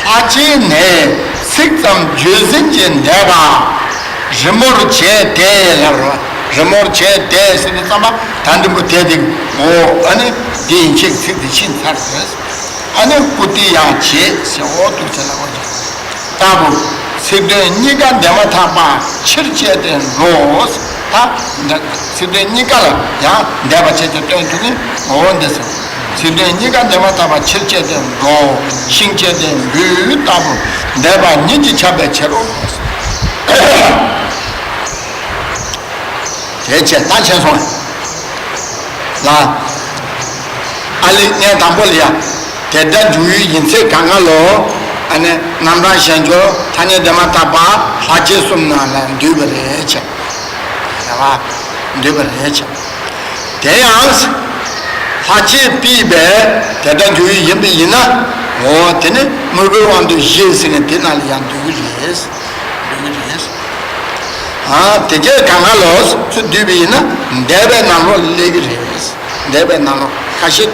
ལྷག་བཅས་ནས་ཚིག་ཙམ་བརྗོད་ཟིན་གྱི་འདས་པ། རི་མོར་བྱས་ཏེ་ལབ་རོ། རི་མོར་བྱས་ཏེ་ཟེར་དུས་ཙམ་པ་ད་འདི་མོ་དེ་དེ་འོ་ཨ་ནི་འདི་ཡིན་ཆེད་ཚིག་འདི་ཕྱིན་ཚར་ཟེར། ཨ་ནི་བཀུར་སྟི་ཡང་བྱེད་ཟེར་འོ་འདུག་ཟེར་ལ་འོ་ཅིག་ལྟ་བུ། ཚིག་དོན་གཉིས་ཀ་འདས་མ་ཐག་པ་ཕྱིར་བཅད་དེ་འགྲོ། ད་འདི་ཚིག་དོན་གཉིས་ཀ་ལ་ཡང་འདས་པ་བྱས་ཏེ་སྟོན་རྒྱུ་ནི་འོ་འདི་ཟེར། ཚིག་དོན་གཉིས་ཀ་འདས་མ་ཐག་པ་ཕྱིར་བཅད་དེ་འགྲོ། ཤིང་བཅད་དེ་འབུད་ལྟ་བུ་འདས་པ་ཉིད་ཀྱིས་ཁྱབ་པའི་ཕྱིར་རོ། དེ་བྱས་ད་བྱས་སོང་ལ། ཨ་ལི་ངས་དང་པོ་ལ་ཡ། དེ་ལྟར་འཇུག་ཡུལ་ཡིན་ཚད་གང་ག་ལོ། ཨ་ནི་རྣམ་གྲངས་གཞན་འགྱུར་ཐ་སྙད་འདས་མ་ཐག་པ་ལྷག་བཅས་གསུམ་ནང་ལ་འདུས་པ་རེད་བྱས། རེད་བ། འདུས་པ་རེད་བྱས། དེ་ཡང་། ལྷག་བཅས་པའི་བས་དེ་ལྟར་འཇུག་ཡུལ་ཡིན་པ་ཡིན་ན། འོ་དེ་ནི་དངོས་པོའི་དབང་དུ་བཞེད་ཟེར་ནས་དེ་ནང་ལ་ཡང་འདུས་ཀྱི་རེད། འདུས་ཀྱི་རེད། ཨ་དེ་སྐད་གང་ག་ལོ་ཚུར་བསྡུས་པ་ཡིན་ན་འདས་པའི་ནང་ལོགས་ལ་སླེབས་ཀྱི་རེད། འདས་པའི་ནང་ལོགས་ཁ་ཤས་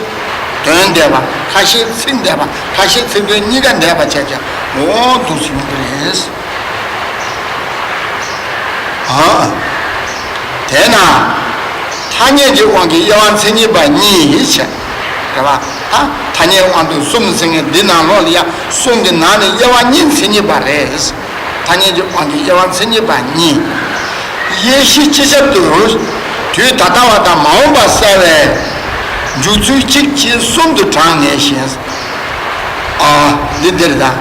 དོན་འདས་པ་ཁ་ཤས་ཚིག་འདས་པ་ཁ་ཤས་ཚིག་དོན་གཉིས་ཀ་འདས་པ་བྱས་ཀྱང་འོ་འདུག་སེ་ཡོང་གི་རེད། ཨ། དེས་ན། ཐ་སྙད་ཀྱི་དབང་གིས་དབྱེ་བ་མཚན་ཉིད་པ་གཉིས་བྱས། རེད་བ། ད་ཐ་སྙད་དབང་དུ་གསུམ་ཟེར་མཁན་འདི་ནང་ལོགས་ལ་ཡང་གསུམ་གྱི་ནང་ནས་དབྱེ་བ་གཉིས་མཚན་ཉིད་པ་རེད། ཐ་སྙད་ཀྱི་དབང་གིས་དབྱེ་བ་མཚན་ཉིད་པ་གཉིས། དབྱེ་གཞི་སྤྱི་ཁྱབ་ཏུ། དུས་ད་ལྟ་བ་དང་མ་འོངས་པ་གསལ་བའི་འཇུག་ཚུལ་གཅིག་བཅས་གསུམ་དུ་གྲངས་ངེས་ཤིང་། ཨ། འདི་འདིར་ད། ཨ།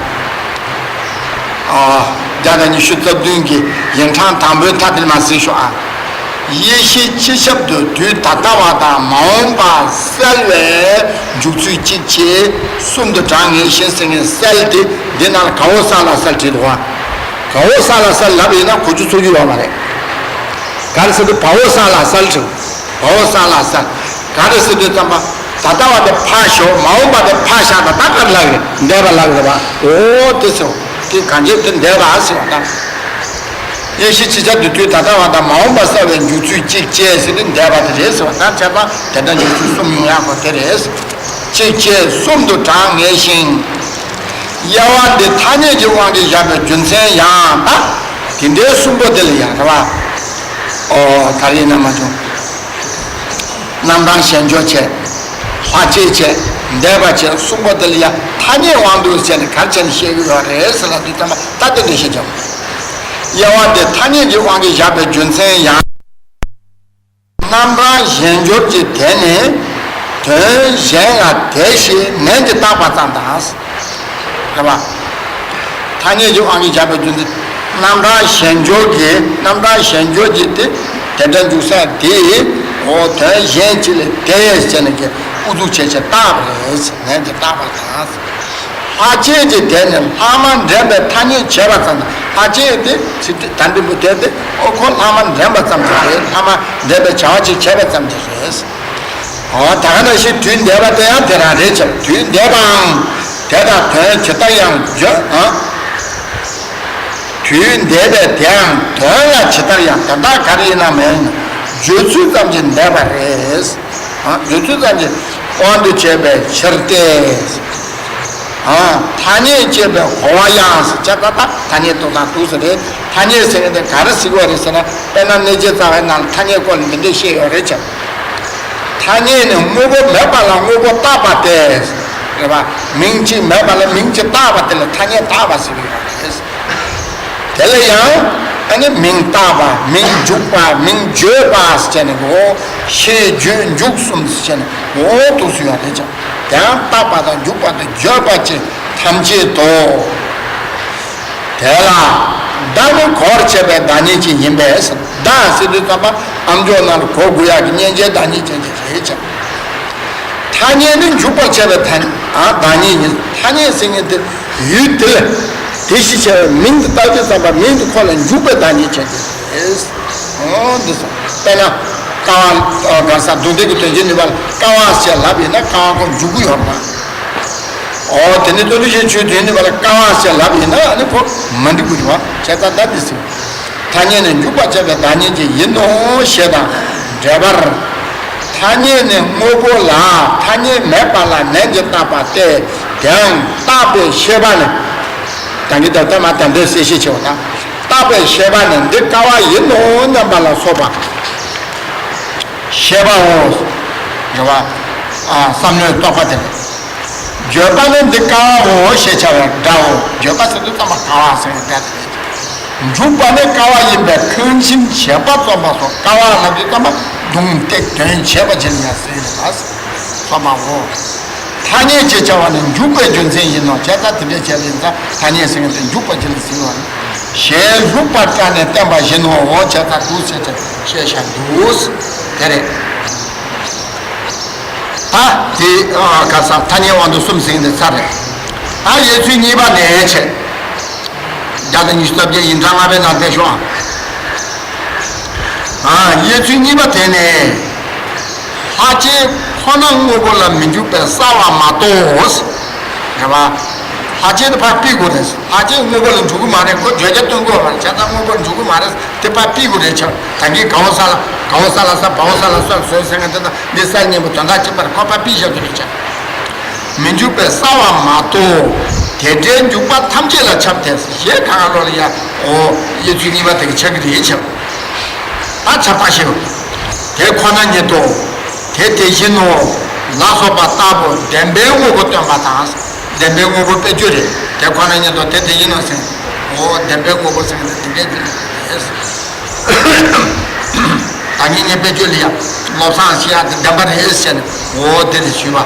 བརྒྱ་དང་ཉི་ཤུ་རྩ་བདུན་གྱི་ཡིག་ཕྲེང་དང་པོའི་མཐའ་དེར་མར་གཟིགས་ཤོག་ཨ། དབྱེ་གཞི་སྤྱི་ཁྱབ་ཏུ་དུས་ད་ལྟ་བ་དང་མ་འོངས་པ་གསལ་བའི་འཇུག་ཚུལ་གཅིག་བཅས་གསུམ་དུ་གྲངས་ངེས་ཤིང་ཟེར་མཁན་གསལ་དེ་འདི་ནང་ལ་ག་འོག་ས་ལ་གསལ་བྲིས་འདུག་བ། ག་འོག་ས་ལ་གསལ་ལབ་ཡིན་ན་གོ་རྒྱུ་ཚོར་རྒྱུ་ཡོད་མ་རེད། ག་རེ་ཟེར་དུས་བ་འོག་ས་ལ་གསལ་བྲིས། བ་འོག་ས་ལ་གསལ། ག་རེ་ཟེར་དུས་ཙམ་པ། ད་ལྟ་བ་དེ་ཕར་ཞོག་མ་འོངས་པ་དེ་ཕར་བཞག་ད་ལྟ་ག་རེ་ལབ་རེད། འདས་པ་ལབ་རེད་བ། འོ་དེ་ཚོ། དེ་གང་ཅི་དེ་འདས་པ་ཟེར་བ་དང་། དབྱེ་གཞི་སྤྱི་ཁྱབ་ཏུ་དུས་ད་ལྟ་བ་དང་མ་འོངས་པ་གསལ་བའི་འཇུག་ཚུལ་གཅིག་བཅས་ཟེར་ཏེ་འདས་པ་དེ་རེད་ཟེར་བ་དང་བྱས་ཙང་དེ་འདྲ་འཇུག་ཚུལ་གསུམ་ཡོང་ཡག་པོ་དེ་རེད། གཅིག་བཅས་གསུམ་དུ་གྲངས་ངེས་ཤིང་། དབྱེ་བ་འདི་ཐ་སྙད་ཀྱི་དབང་གིས་བཞག་པའི་རྒྱུ་མཚན་ཡང་ད། དེ་འདྲའི་གསུམ་པོ་དེ་ལ་ཡང་རེད་བ། ཨོ་ད་རེས་ན་མ་བྱུང་། རྣམ་གྲངས་གཞན་འགྱུར་བྱས། ལྷག་བཅས་བྱས། འདས་པ་བྱས་གསུམ་པོ་དེ་ལ་ཡང་ཐ་སྙད་དབང་དུ་བྱས་ནས་ག་རེ་བྱས་ནས་བཤད་ཀྱི་ཡོད་རེད་ཟེར་ལབ་དུས་ཙམ་པ་ད་དེ་འདྲ་བཤད་ཀྱང་། དབྱེ་བ་འདི་ཐ་སྙད་ཀྱི་དབང་གིས་བཞག་པའི་རྒྱུ་མཚན་ཡང་། རྣམ་གྲངས་གཞན་འགྱུར་གྱི་དེ་ནི་དོན་གཞན་ལ་དེ་ཞེས་ནན་གྱིས་བཏགས་པ་ཙམ་དང་། རེད་པ། ཐ་སྙད་ཀྱི་དབང་གིས་བཞག་པའི་རྒྱུ་མཚན། རྣམ་གྲངས་གཞན་འགྱུར་གྱི་རྣམ་གྲངས་གཞན་འགྱུར་གྱི་དེ་དེ་འདྲ་འཇུག་ས་དེ་འོ་དོན་གཞན་གཅིག་ལས་དེ་ཞེས་ནན་གྱིས་ཨུ་ཚུགས་བྱས་བྱས་བཏགས་པ་རེད། ནན་གྱིས་བཏགས་པ་དང་། ལྷག་བཅས་ཀྱི་དེ་ནི་ལྷག་མ་འདྲེན་པའི་ཐ་སྙད་བྱས་པ་ཙམ་དང་ ལྷ་ཆེན་དེ་ཚིག་དོན་དང་ལྡན་པའི་དེ་དེ་ཨོ་ཁོ་ལྷག་མ་འདྲེན་པ་ཙམ་གྱིས་རེད། ལྷག་མ་འདྲེན་པའི་བྱ་བ་ཅིག་བྱས་པ་ཙམ་གྱིས་རེད། ཨོ་ད་ག་ནང་བཞིན་དུས་འདས་པ་དེ་ཡང་དེ་རང་རེད་ཅེས། དུས་འདས་པའང་དེ་དང་དོན་ཇི་ལྟར་ཡང་བརྗོད་ཨ། དུས་འདས་པའི་དེའང་དོན་ལ་ཇི་ལྟར་ཡང་དོན་དག་ག་རེ་ཡིན་ན་མེད་ན་བརྗོད་ཚུལ་ཙམ་གྱིས་འདས་པ་རེད། ཨ་བརྗོད་ཚུལ་ཙམ་གྱིས་དབང་དུ་བྱས་པའི་ཕྱིར་ཏེ། ཨ་ཐ་སྙད་ཅེས་པའི་གོ་བ་ཡང་ཟེར་བྱས་ད་ལྟ་ཐ་སྙད་དུ་དང་དུ་ཟེར་རེད། ཐ་སྙད་ཟེར་མཁན་དེ་ག་རེ་ཟེར་བ་རེད་ཟེར་ན། དཔེར་ན་གནས་བྱེད་རྩ་བའི་ནང་ལ་ཐ་སྙད་སྐོར་ལ་འདི་འདྲས་བཤད་ཡོད་རེད་ཅེས། ཐ་སྙད་ནི་དངོས་པོ་མེད་པ་ལ་དངོས་པོ་བཏགས་པ་སྟེ། རེད་པ། མིང་གཅིག་མེད་པ་ལ་མིང་གཅིག་བཏགས་པ་དེ་ལ་ཐ་སྙད་བཏགས་པ་ཟེར་གྱི་ཡོད་རེད། དེ་ལ་ཡང་ཨ་ནི་མིང་བཏགས་པ། མིང་འཇུག་པ། མིང་བརྗོད་པ་ཟེར་ནས་འོ། ཤེས་བརྗོད་འཇུག་གསུམ་ཟེར་ནས་འོ་འདུག་སེ་ཡོད་རེད་ཅེས། དེའང་བཏགས་པ་དང་འཇུག་པ་དང་བརྗོད་པ་ཅན་ཐམས་ཅད་དོ། དེ་ལ་བརྡ་ནི་གོ་བར་བྱེད་པའི་བདག་ཉིད་ཅན་ཡིན་པས། བརྡ་ཟེར་དུས་ཙམ་པ་ཨམ་ཅོག་ནང་ལ་གོ་དགོས་ཡག་གི་མཉན་བྱའི་བདག་ཉིད་ཅན་དེ་རེད་ཅེས། ཐ་སྙད་ནི་འཇུག་པར་བྱེད་པའི་ཐ་སྙད་ཨ་བདག་ཉིད་ཡིན། ཐ་སྙད་ཟེར་མཁན་དེ་ཡུལ་དེ་ལ་དེ་གཞི་བྱས་པའི་མིང་དེ་བཏགས་དུས་ཙམ་པ་མིང་དེ་ཁོ་ལ་འཇུག་པའི་བདག་ཉིད་ཅན་དེ་རེད། འོ་འདི་ཟེར། དཔེར་ན་ཀ་བ་ག་ས་མདོ་སྡེ་གི་དོན་བྱེད་ནུས་པ་ལ་ཀ་བ་ཞེས་ལབ་ཡིན་ན་ཀ་བ་ཁོ་འཇུག་གི་ཡོད་མ། འོ་དེ་ནི་རྩོད་འགྲེལ་ཞེས་ཆོས་དོན་ནུས་པ་ལ་ཀ་བ་ཞེས་ལབ་ཡིན་ན་ཨ་ནི་ཁོ་མ་འགྲིག་གི་རེད་བ། བྱས་ཙང་ད་འདི་ཟེར། ཐ་སྙད་ནི་འཇུག་པར་བྱེད་པའི་བདག་ཉིད་ཅན་ཡིན་ནོ་ཞེས་དང་འབྲེལ་པར། ཐ་སྙད་ནི་དངོས་པོ་ལ་ཐ་སྙད་མེད་པ་ལ་ནན་གྱིས་བཏགས་པ་སྟེ། དེའང་བཏགས་པའི་ཤེས་པ་ནི། ད་གིན་ད་ལྟ་མ་དམ་པའི་གསལ་བཤད་བྱས་པ་དང་། བཏགས་པའི་ཤེས་པ་ནི་འདི་ཀ་བ་ཡིན་ནོ་སྙམ་པ་ལ་སོགས་པ། ཤེས་པའོ། རེད་བ། ཨ་བསམ་བློའི་རྟོག་པ་དེ་རེད། བརྗོད་པ་ནི་འདི་ཀ་བའོ་ཞེས་བྱ་བའི་སྒྲའོ། བརྗོད་པ་ཟེར་དུས་ཙམ་པ་ཀ་བ་ཟེར་བའི་སྒྲ་དེ་རེད། འཇུག་པ་ནི་ཀ་བ་ཡིན་པས་ཁོང་ཆེན་བྱེད་པ་རྩོམ་པ་སོགས། ཀ་བ་ལབ་དུས་ཙམ་པ་གདུང་སྟེགས་དོན་བྱེད་པ་ཅན་ཡང་ཟེར་ཡོད་པ། སོ་མ་འོ། ཐ་སྙད་ཅེས་བྱ་བ་ནི་འཇུག་པའི་རྒྱུ་མཚན་ཡིན་ནོ། བྱས་ཙང་དེ་འདྲའི་བྱས་པ་ཡིན་ཙང་ཐ་སྙད་ཟེར་མཁན་དེ་འཇུག་པ་ཅན་ལ་ཟེར་བ་རེད། ཞེས་ལྷུག་པར་བཀྲལ་ནས་བསྟན་པ་བཞིན་ནོ། འོ་བྱས་ཙང་འདུག་ཟེར་ཏེ་བཤད་བཞག་འདུག་དེ་རེད། ད་དེ་ཨ་ག་ས་ཐ་སྙད་དབང་དུ་གསུམ་ཟེར་མཁན་དེ་ཚར་རེད། ད་དབྱེ་ཚུལ་གཉིས་པ་ནས་བྱས། བརྒྱ་དང་ཉི་ཤུ་རྩ་བརྒྱད་ཡིག་ཕྲེང་ལྔ་པའི་ནང་བསྟན་ཤོག་ཨ། ཨ་དབྱེ་ཚུལ་གཉིས་པ་དེ་ནས། ལྷག་བཅས་ཁོ་ན་དངོས་པོ་ལ་མི་འཇུག་པའི་རྩ་བ་མ་གཏོགས། རེད་བ། ལྷག་བཅས་དེ་ཕར་ཕུད་དགོས་རེད། ལྷག་བཅས་དངོས་པོ་ལ་འཇུག་གི་མ་རེད། ཁོ་བརྗོད་བྱ་སྟོན་དགོས་མ་རེད། བྱས་ཙང་དངོས་པོ་ལ་འཇུག་གི་མ་རེད། དེ་ཕར་ཕུད་དགོས་རེད་ཆགས། ད་གིན་གའོ་ས་ལ་གའོ་ས་ལ་ས་བའོ་ས་ལ་སར་བཟོས་ཟེར་མཁན་དེ་དང་འདི་གསར་རྙིང་པ་དོན་དག་གཅིག་པ་རེད། ཁོ་ཕར་ཕུད་བཞག་གི་རེད་ཆགས། མི་འཇུག་པའི་རྩ་བ་མ་གཏོགས། དེ་འདྲའི་འཇུག་པ་ཐམས་ཅད་ལ་ཁྱབ་སྟེ། ཞེས་གང་ག་ལོག་ལ་ཡ། འོ། དབྱེ་ཚུལ་གཉིས་པ་དེ་གི་ཆགས་ཀྱི་རེད་ཆགས། ད་ཁྱབ་པ་ཞེས། དེ་ཁོ་ན་ཉིད་དོ། དེ་དེ་བཞིན་ནོ། ལ་སོགས་པ་ལྟ་བུ་བདེན་པའི་དངོས་པོ་སྟོན་པ་དང་། བདེན་པའི་དངོས་པོ་དཔེ་བརྗོད་རེད། དེ་ཁོ་ན་ཉིད་དོ། དེ་དེ་བཞིན་ནོ་ཟེར། འོ་བདེན་པའི་དངོས་པོ་ཟེར་ནས་དེ་འདྲའི་རེད། ད་ངེད་གཉིས་དཔེ་བརྗོད་ལ་ཡ། བློ་བཟང་ཤེས་ཡག་དེ་བདེན་པ་རེད་ཟེར་ནས་འོ་དེ་རེད་ཞུས་པ།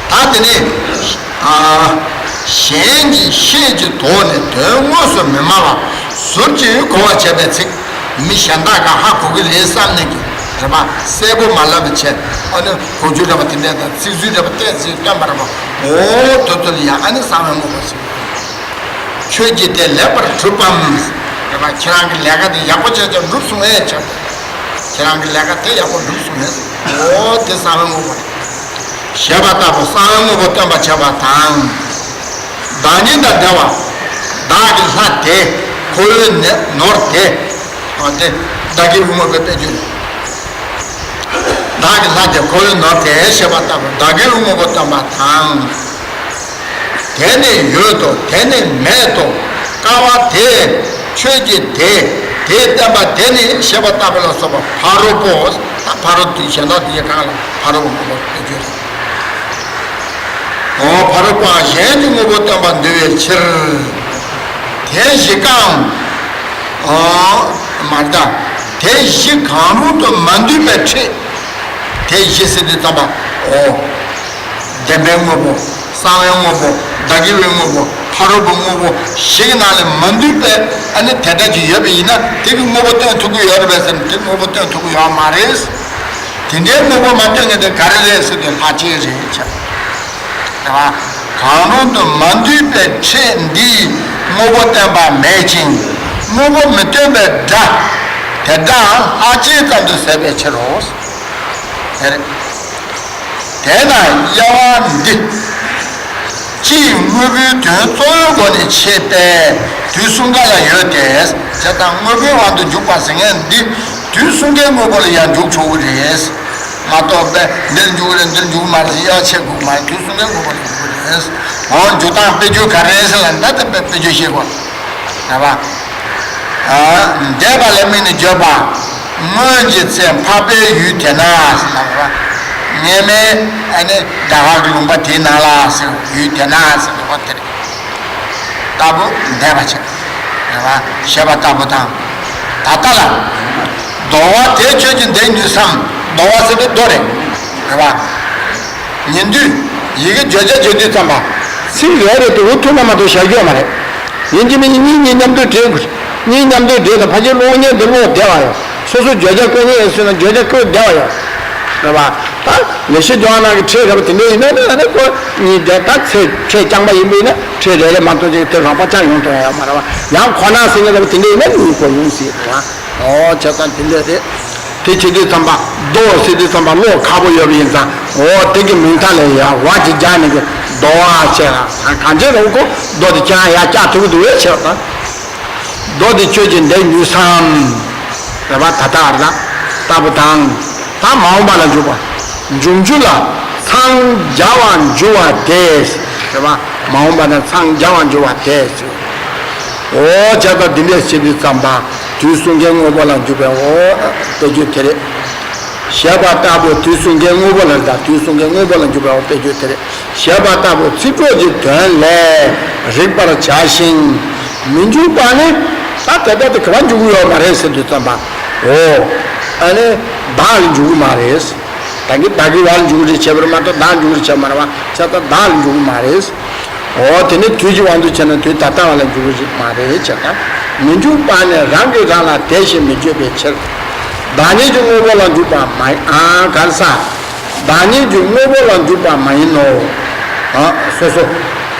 ད་དེ་ནས་ཨ། གཞན་གྱི་ཤེས་ཀྱི་དོགས་ནས་དོན་དངོས་སུ་མི་སྨྲ་བ་ཟུར་གྱིས་གོ་བར་བྱེད་པའི་ཚིག་མི་གཞན་དག་གིས་ཧ་གོ་གི་རེད་བསམ་ནས་ཀྱི་རེད་པ། གསལ་པོ་མ་ལབ་པ་བྱས། ཨ་ནི་གོ་རྒྱུ་རེད་པ། དེ་འདྲ་དང་ཚིག་ཟུར་རེད་པ། བལྟས་ཚེ་སྟོན་པ་རེད་པ། འོ་དོ་དོ་ལ་ཡང་ཨ་ནི་གསང་བའི་དངོས་པོ་ཟེར། ཁྱོད་ཀྱིས་དེ་ལེགས་པར་གྲུབ་བམ། རེད་པ། ཁྱེད་རང་གི་ལས་ཀ་དེ་ཡག་པོ་བྱས་ཀྱང་འགྲུབ་སོང་ངས་བྱས། ཁྱེད་རང་གི་ལས་ཀ་དེ་ཡག་པོ་འགྲུབ་སོང་ངས། འོ་དེ་གསང་བའི་དངོས་པོ་རེད། ཞེས་པ་ལྟ་བུ་གསང་བའི་དངོས་པོ་སྟོན་པར་བྱེད་པ་དང་། བདག་ཉིད་དང་འདྲ་བ། བདག་གི་ལྷ་དེ། ཁོ་བོའི་ནོར་དེ། འོ་དེ་བདག་གི་དངོས་པོའི་དཔེ་བརྗོད་ནི། བདག་གི་ལྷ་དེ་ཁོ་བོའི་ནོར་དེ་ཞེས་པ་ལྟ་བུ་བདག་གི་དངོས་པོ་སྟོན་པ་དང་། དེ་ནི་ཡོད་དོ། དེ་ནི་མེད་དོ། ཀ་བ་དེ། ཁྱོད་ཀྱིས་དེ། དེ་བསྟན་པ་དེ་ནི་ཞེས་པ་ལྟ་བུ་ལ་སོགས་པ་ཕ་རོལ་པོ། ད་ཕ་རོལ་ཏུ་གཞན་དག་དེ་གང་ལ་ཕ་རོལ་པོ་དཔེ་བརྗོད་རེད། འོ་ཕ་རོལ་པོའང་གཞན་གྱི་དངོས་པོ་སྟོན་པར་འདོད་པའི་ཕྱིར། དེ་བཞི་ཀའང་། འོ་མ་རེད་ད། དེ་བཞི་གང་རུང་དུ་མ་འདུས་པའི་ཕྲད། དེ་བཞི་ཟེར་དུས་ཙམ་པ། འོ། བདེན་པའི་དངོས་པོ། གསང་བའི་དངོས་པོ། བདག་གི་བའི་དངོས་པོ། ཕ་རོལ་པོའི་དངོས་པོ་བཞི་གི་ནང་ལས་མ་འདུས་པའི་ཨ་ནི་དེ་འདྲ་ཅིག་ཡོད་པ་ཡིན་ན་དེ་གི་དངོས་པོ་སྟོན་ཐུབ་ཀྱི་ཡོད་རེད་པས་ཟེར་ན་དེ་དངོས་པོ་སྟོན་ཐུབ་ཀྱི་ཡོད་མ་རེད། དེ་འདྲའི་དངོས་པོ་མ་སྟོན་མཁན་དེ་ག་རེ་རེད་ཟེར་དུས་ལྷག་བཅས་རེད་བྱ། རེད་བ། གང་རུང་དུ་མ་འདུས་པའི་ཕྲད་འདི་ དངོས་པོ་བསྟན་པ་མེད་ཅིང་དངོས་པོ་མི་སྟོན་པའི་སྒྲ་དེ་འདྲའང་ལྷག་བཅས་ཙམ་དུ་ཟད་པའི་ཕྱིར་རོ། དེ་རེད། དེས་ན་དབྱེ་བ་འདི་སྤྱིའི་དངོས་པོའི་དོན་གཙོ་བོའི་སྒོ་ནས་འཆད་པས་དུས་གསུམ་ཀ་ལ་ཡོད་དེ། བྱས་ཙང་དངོས་པོའི་དབང་དུ་འཇུག་པ་ཟེར་མཁན་འདི་དུས་གསུམ་ཀའི་དངོས་པོ་ལ་ཡང་འཇུག་ཆོག་གི་རེད། མ་གཏོགས་པའི་འདིར་འཇུག་རེད་འདིར་འཇུག་མ་རེད་ཡ་ཆེ་དགོས་མ་རེད། དུས་གསུམ་ཀའི་དངོས་པོ་ལ་འཇུག་རེད། འོ་འཇུག་སྟངས་དཔེ་བརྗོད་ག་རེ་ཟེར་ལ་ད་ལྟ་དཔེ་དཔེ་བརྗོད་ཤེས་དགོས་རེད་པ། འདས་པ་ལ་དམིགས་ནས་བརྗོད་པ། སྔོན་གྱི་ཚེ་འཕགས་པའི་ཡུལ་དེ་ན་ཟེར་ལ་བ། ངེས་མེད་ཨ་ནི་དགྲ་དགའ་གི་ལུང་པ་དེའི་ནང་ལ་ཟེར་ཡུལ་དེ་ན་ཟེར་ལ་བ་དེ་རེད། ལྟ་བུ་འདས་པ་ཆེ། རེད་བ། ཞེས་པ་ལྟ་བུ་དང་། ད་ལྟ་ལ། དོར་བ་དེ་ཁྱོད་ཀྱིས་འདེགས་ནུས་སམ། དོར་བ་ཟེར་དུས་རྡོ་རེད། རེད་བ། ཉིན་དུས་ཡི་གེ་བརྗོད་བྱ་བརྗོད་དུས་ཙམ་པ། ཚིག་རེ་རེ་དུ་འུ་ཐུག་ན་མ་གཏོགས་བཞག་རྒྱུ་ཡོད་མ་རེད། ཡིན་གཅིག་མིན་གཉིས་གཉིས་མཉམ་དུ་འབྲེལ་དགོས། གཉིས་མཉམ་དུ་འབྲེལ་དང་ཕལ་ཆེར་གློག་བརྙན་འདི་ཀློག་བདེ་བ་ཡོད། སོ་སོ་བརྗོད་བྱ་བཀོད་མཁན་ཡིན་ཟེར་ན་བརྗོད་བྱ་བཀོད་བདེ་བ་ཡོད། རེད་བ། ད་ལེགས་བཤད་ལྗོན་དབང་ནང་གི་ཕྲད་རེད་བ་དེ་འདྲ་ཡིན་ན་ནི་ཨ་ནི་ཁོ་གཉིས་བསྡད་ད་ཚེ་ཕྲད་རྐྱང་པ་ཡིན་པས་ན་ཕྲད་རེ་རེ་མ་གཏོགས་ཅིག་དེ་རོགས་པ་ཅང་ཡོང་ཐུབ་ཡ་ཡོད་མ་རེད་བ། ཡང་ཁོ་ན་ཟེར་མཁན་རེད་བ་དེ་འདྲ་ཡིན་ན་གཉིས་ཀ་ཡོང་སྲིད་རེད་བ། ཨོ་བྱས་ཙང་དེ་འདྲ་རེད། དེ་བྱེད་དུས་ཙམ་པ་རྡོ་ཟེར་དུས་ཙམ་པ་བློ་ཁག་པོ་ཡོད་པ་ཡིན་ཙང་ཨོ་དེ་གི་མིང་མཐའ་ལ་ཡ་བ་ཅིག་སྦྱར་ནས་གི་རྡོ་བ་བྱས་ལ་གང་བྱས་རུང་ཁོ་རྡོ་དེ་ཁྱེད་རང་ཡར་བཀྱག་ཐུབ་ཀྱི་འདུག་བས་བྱས་པ་དང་། རྡོ་དེ་ཁྱོད་ཀྱིས་འདེགས་ནུས་སམ། རེད་པ། ད་ལྟ་བར་ལ་ལྟ་བུ་དང་། ད་མ་འོངས་པ་ལ་འཇུག་པ། འབྱུང་འགྱུར་ལ་འཚང་རྒྱ་བར་འགྱུར་བ་དེས། རེད་པ། མ་འོངས་པ་ན་འཚང་རྒྱ་བར་འགྱུར་བ་དེས། འོ་བྱས་ཙང་འདི་འདྲས་བྱེད་དུས་ཙམ་པ་དུས་གསུམ་ཀའི་དངོས་པོ་ལ་འཇུག་པའི་འོ་དཔེ་བརྗོད་དེ་རེད། ཞེས་པ་ལྟ་བུ་དུས་གསུམ་ཀའི་དངོས་པོ་ལ་དང་དུས་གསུམ་ཀའི་དངོས་པོ་ལ་འཇུག་པའི་འོ་དཔེ་བརྗོད་དེ་རེད། ཞེས་པ་ལྟ་བུ་ཚིག་གྲོགས་ཀྱི་དོན་ལས་རིག་པར་བྱ་ཞིང་། མི་འཇུག་པ་ནི། ད་དེ་ལྟར་དུ་ག་པར་འཇུག་གི་ཡོད་མ་རེད་ཟེར་དུས་ཙམ་པ། འོ། ཨ་ནི། བདག་ལ་འཇུག་གི་མ་རེད། ད་གི་བདག་གི་བ་ལ་འཇུག་གི་རེད་བྱས་པར་མ་གཏོགས་བདག་འཇུག་གི་རེད་བྱས་མ་རེད་བ། བྱས་ཙང་བདག་ལ་འཇུག་གི་མ་རེད། འོ་དེ་ནི་དུས་ཀྱི་དབང་དུ་བྱས་ན་དུས་ད་ལྟ་བ་ལ་འཇུག་གི་རེད་མ་རེད་བྱས་ཙང་། མི་འཇུག་པ་ནི་རང་གིས་རང་ལ་དེ་བཞིན་མི་བརྗོད་པའི་ཕྱིར། བདག་ཉིད་ཀྱི་དངོས་པོ་ལ་འཇུག་པ་མ་ཡིན། ཨ་གར་ས། བདག་ཉིད་ཀྱི་དངོས་པོ་ལ་འཇུག་པ་མ་ཡིན་ནོ། ཨ། སོ་སོ།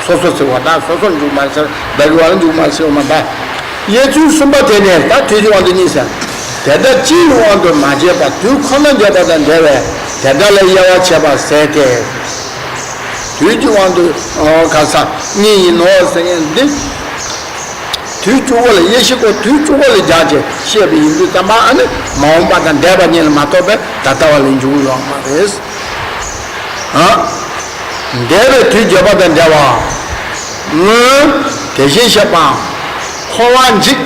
སོ་སོ་ཟེར་བ་དང་སོ་སོར་འཇུག་མ་ཟེར་བདག་གི་བ་ལ་འཇུག་མ་ཟེར་བ་མ་གཏོགས། དབྱེ་ཚུལ་གསུམ་པ་དེ་ནས་ད་དུས་ཀྱི་དབང་དུ་གཉིས་ཟེར། དེ་ལྟར་སྤྱིའི་དབང་དུ་མ་བྱས་པ་དུས་ཁོ་ན་བརྗོད་པ་དང་འབྲེལ་བའི་དེ་ལྟར་ལ་དབྱེ་བ་ཕྱེ་བ་ཟད་དེ། དུས་ཀྱི་དབང་དུ་ག་ས་གཉིས་ཡིན་ནོ་ཟེར་མཁན་འདི། དུས་གཅིག་པོ་ལ་དབྱེ་ཞིབ་པོ་དུས་གཅིག་པོ་ལ་སྦྱར་བྱས་བཤད་པ་ཡིན་དུས་ཙམ་པ་ཨ་ནི་མ་འོངས་པ་དང་འདས་པ་གཉིས་ལ་མ་གཏོགས་པའི་ད་ལྟ་བ་ལ་འཇུག་ཡོད་མ་རེད། ཨ། འདས་པའི་དུས་བརྗོད་པ་དང་འབྲེལ་བ། སྔོན། དེ་བཞིན་གཤེགས་པའམ། འཁོར་བ་འཇིག་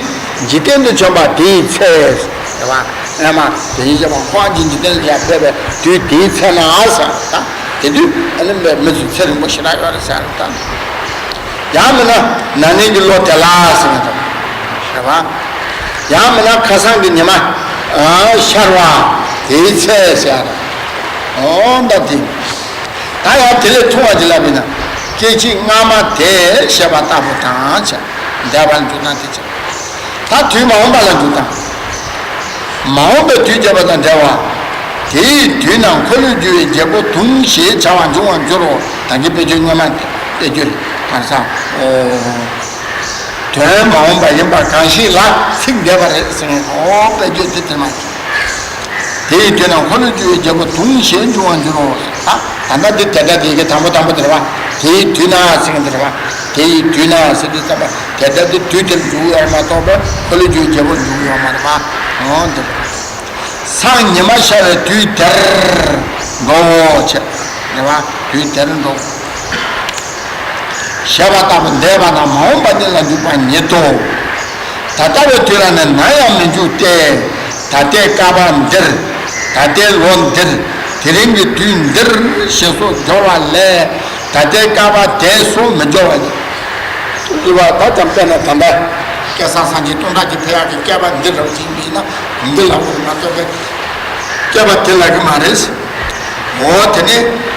འཇིག་རྟེན་དུ་བྱོན་པ་དེའི་ཚེ། རེད་བ། ཨེ་མ། དེ་བཞིན་གཤེགས་པ་འཁོར་བ་འཇིག་འཇིག་རྟེན་ལ་ཡར་ཕེབས་པའི་དུས་དེའི་ཚེ་ན་ཟེར་ད། དེ་དུས་ཨ་ནི་མི་ཚོས་ཚེ་རིང་པོ་ཞེ་དྲག་ཡོད་རེད་ཟེར་ད། ཡང་མིན་ན་ན་ནིང་གི་ལོ་དེ་ལ་ཟེར་ནས་འདུག་ཞེས་པ། ཡང་མིན་ན་ཁ་སང་གི་ཉི་མ་ཨ་ཤར་བ་དེའི་ཚེ་ཟེར། འོ་ད་དེ། ད་ཡང་དེ་ལས་ཐུང་བ་ཅིག་ལབ་པས་ན་སྐད་ཅིག་སྔ་མ་དེ་ཞེས་པ་ལྟ་བུ་དང་བྱ། འདས་པ་ལ་འཇུག་སྟངས་དེ་བྱ། ད་དུས་མ་འོངས་པ་ལ་འཇུག་སྟངས། མ་འོངས་པའི་དུས་བརྗོད་པ་དང་འབྲེལ་བ། དེའི་དུས་ན་འཁོར་ལོས་སྒྱུར་བའི་རྒྱལ་པོ་དུང་ཞེས་བྱ་བ་འབྱུང་བར་འགྱུར་རོ། ད་གིན་དཔེ་བརྗོད་སྔོན་མ་དེ་དཔེ་བརྗོད་རེད་གར་ས། འོ། དོན་མ་འོངས་པ་ཡིན་པ་གང་ཞིག་ལ་ཚིག་འདས་པ་རེད་ཟེར་ནས་འོ་དཔེ་བརྗོད་དེ་དེ་མ་རེད། དེ་ཡི་དུས་ན་འཁོར་ལོས་སྒྱུར་བའི་རྒྱལ་པོ་དུང་ཞེས་འབྱུང་བར་འགྱུར་རོ། ད་ད་ལྟ་འདི་དེ་འདྲ་དེ་གི་དང་པོ་དང་པོ་དེ་རེད་བ། དེ་ཡི་དུས་ན་ཟེར་གི་འདི་རེད་བ། དེ་ཡི་དུས་ན་ཟེར་དུས་ཙམ་པ་དེ་ལྟར་དུ་དུས་དེར་འཇུག་ཡོད་མ་གཏོགས་པའི་འཁོར་ལོས་སྒྱུར་རྒྱལ་པོར་འཇུག་ཡོད་མ་རེད་པ། འོ་འདི་རེད། སང་ཉི་མ་ཤར་བའི་དུས་དེར་འགྲོ་བྱེད་རེད་པ། དུས་དེར་འགྲོ། ཞེས་པ་ལྟ་བུ་འདས་པ་དང་མ་འོངས་པ་གཉིས་ལ་འཇུག་པ་ཉིད་དོ། ད་ལྟ་བའི་དུས་ལ་ནི་ནམ་ཡང་མི་འཇུག་སྟེ། ད་ལྟའི་སྐབས་འདིར། ད་ལྟའི་ལོ་འདིར། དེ་རིང་གི་དུས་འདིར་ཞེས་སོགས་སྦྱོར་བ་ལས། ད་ལྟའི་སྐབས་དེ་སོགས་མི་སྦྱོར་བ་ཡིན། དུས་པ་ད་ཙམ་དཔེར་ན་ད་ལྟ་སྐལ་བཟང་སངས་རྒྱས་སྟོང་ཕྲག་གཅིག་ཕེབས་ཡག་གི་བསྐལ་པ་འདི་འདྲ་བ་ཅིག་ཡིན་ན་འདི་ལ་འོ་མ་གཏོགས་པའི་བསྐལ་པ་དེ་ལ་གི་མ་རེད། འོ་དེ་ནས་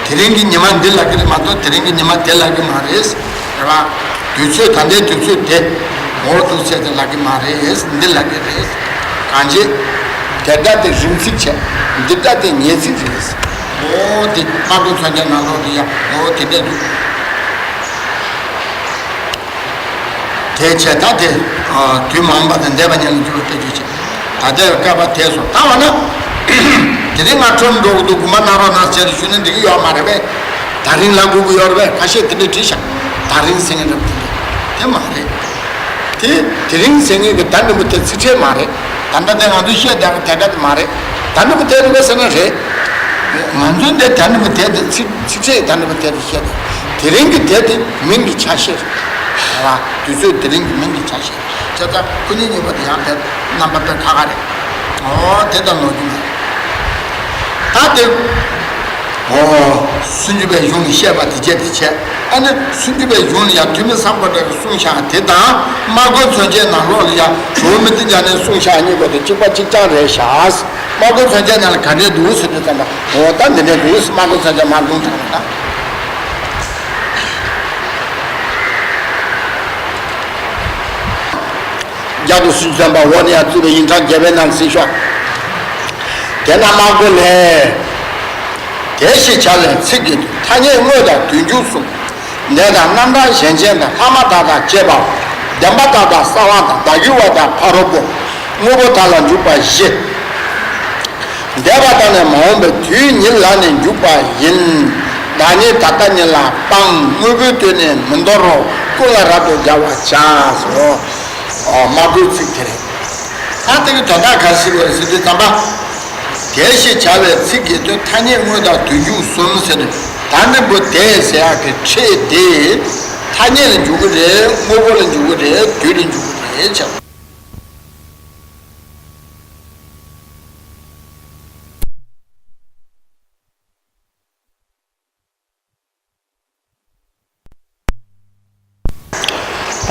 དེ་རིང་གི་ཉི་མ་འདི་ལ་གི་རེད་མ་གཏོགས་དེ་རིང་གི་ཉི་མ་དེ་ལ་གི་མ་རེད། རེད་བ། དུས་ཚོད་ད་ལྟའི་དུས་ཚོད་དེ། འོ་དུས་ཚོད་དེ་ལ་གི་མ་རེད། འདི་ལ་གི་རེད། གང་ཅི། དེ་འདྲ་དེ་རིང་ཚིག་བྱས། འདི་འདྲ་དེ་ཉེ་ཚིག་རེད། འོ་དེ་སྔ་དྲོ་མཚོན་ཆ་ནང་ལོགས་དེ་ཡ་འོ་དེ་འདྲ་འདུག་དེ་བྱས་ད་དེ། དུས་མ་འོངས་པ་དང་འདས་པ་ཉིད་ལ་འགྱུར་བའི་དཔེ་བརྗོད་བྱེད། ད་ལྟའི་བསྐལ་པ་དེ་སོང་ད་བ་ན། དེ་རིང་ང་ཁྲོམ་འགྲོ་གི་འདུག་དགོངས་པ་གནང་རོགས་གནང་ཟེར་ཞུས་ན་འགྲིག་གི་ཡོད་མ་རེད་པས། ད་རིང་ལ་དགོས་ཀྱི་ཡོད་རེད་པས། ཁ་ཤས་དེ་འདྲ་བྲིས་ཤག་ད་རིང་ཟེར་མཁན་འདྲ་པོ་དེ་འདྲ་དེ་མ་རེད། དེ་དེ་རིང་ཟེར་མཁན་གྱི་ད་འདྲ་པོ་དེ་ཚིག་ཕྲད་མ་རེད། ད་ལྟ་དེ་ང་ཚོས་བཤད་བསྡད་པ་དེ་འདྲ་དེ་མ་རེད། ད་འདྲ་པོ་དེ་རེད་པས་ཟེར་ན་རེད། ང་ཚོས་འདི་ད་འདྲ་པོ་དེ་དེ་ཚིག་ཚིག་ཕྲད་ད་འདྲ་པོ་དེ་དེ་བཤད་དེ། དེ་རིང་གི་དེ་དེ་མིང་གི་ཆ་ཤས་རེད། རེད་བ། དུས་ཚོད་དེ་རིང་གི་མིང་གི་ཆ་ཤས་རེད། བྱས་ཙང་སྐུ་ཉིད་གཉིས་པོ་དེ་ཡང་དེ་རྣམ་པ་དཔེ་ཁ་ཁ་རེད། ཨོ་དེ་ལྟར་ནོར་རྒྱུ་མེད། ད་དེ། ཨོ། སུམ་ཅུ་པའི་གཞུང་ནས་བཤད་པ་དེ་བྱས་དེ་བྱས། ཨ་ནི་སུམ་ཅུ་པའི་གཞུང་ལ་ཡང་ཐོན་མི་སམ་བྷོ་ཊ་གིས་གསུངས་ཤག་དེ་དང་སྨྲ་སྒོའི་མཚོན་བྱེད་ནང་ལོགས་ལ་ཡང་གྲོལ་མི་ཏི་ཉ་ནས་གསུངས་ཤག་གཉིས་པོ་དེ་གཅིག་པ་གཅིག་རྐྱང་རེད་ཤག་སྨྲ་སྒོའི་མཚོན་བྱེད་ནང་ལ་ག་འདྲས་འདུག་ཟེར་དུས་ཙམ་པ། འོ་ད་འདི་འདྲས་འདུག་སྨྲ་སྒོའི་མཚོན་བྱེད་མར་ལུང་དྲངས་པ་དང་། རྒྱ་དུ་སུན་བཙན་པ་འོ་ནི་ཡང་བཙུད་པའི་ཡིན་གྲངས་རྒྱལ་བའི་ནང་ཚིག་ཤོག་དེ་ན་དམག་དགོན་ལས། དེ་ཞེས་བྱ་བའི་ཚིག་གི་མཐའ་སྙེགས་དངོས་དང་དོན་འཇུག་གསུམ། ལས་དང་རྣམ་གྲངས་གཞན་ཅན་དང་ལྷག་མ་དག་དང་བཅས་པའོ། བདེན་པ་དག་དང་གསང་བ་དང་བདག་གི་བ་དང་ཕ་རོལ་པོ། དངོས་པོ་དག་ལ་འཇུག་པ་བཞི། འདས་པ་དང་ནི་མ་འོངས་པའི་དུས་ཉིད་ལ་ནི་འཇུག་པ་ཡིན། བདག་ཉིད་ད་ལྟ་ཉིད་ལ་སྤང་། དངོས་པོའི་དོན་ནི་མི་འདོར་རོ། ཀུན་ལ་རབ་ཏུ་སྦྱར་བར་བྱ། སོ། དམག་དགོན་ཚིག་དེ་རེད། ད་དེ་གི་དོན་དག་ག་རེ་ཞིག་རེད་ཟེར་དུས་ཙམ་པ། དེ་ཞེས་བྱ་བའི་ཚིག་གི་དོན་མཐའ་སྙེགས་དངོས་དང་དོན་འཇུག་གསུམ་ཟེར་ནས་ད་ནི་འབུ་དེ་ཟེར་ཡག་གི་ཕྲད་དེ། མཐའ་སྙེགས་ལ་འཇུག་གི་རེད། དངོས་པོ་ལ་འཇུག་གི་རེད། དུས་ལ་འཇུག་གི་རེད་བྱ།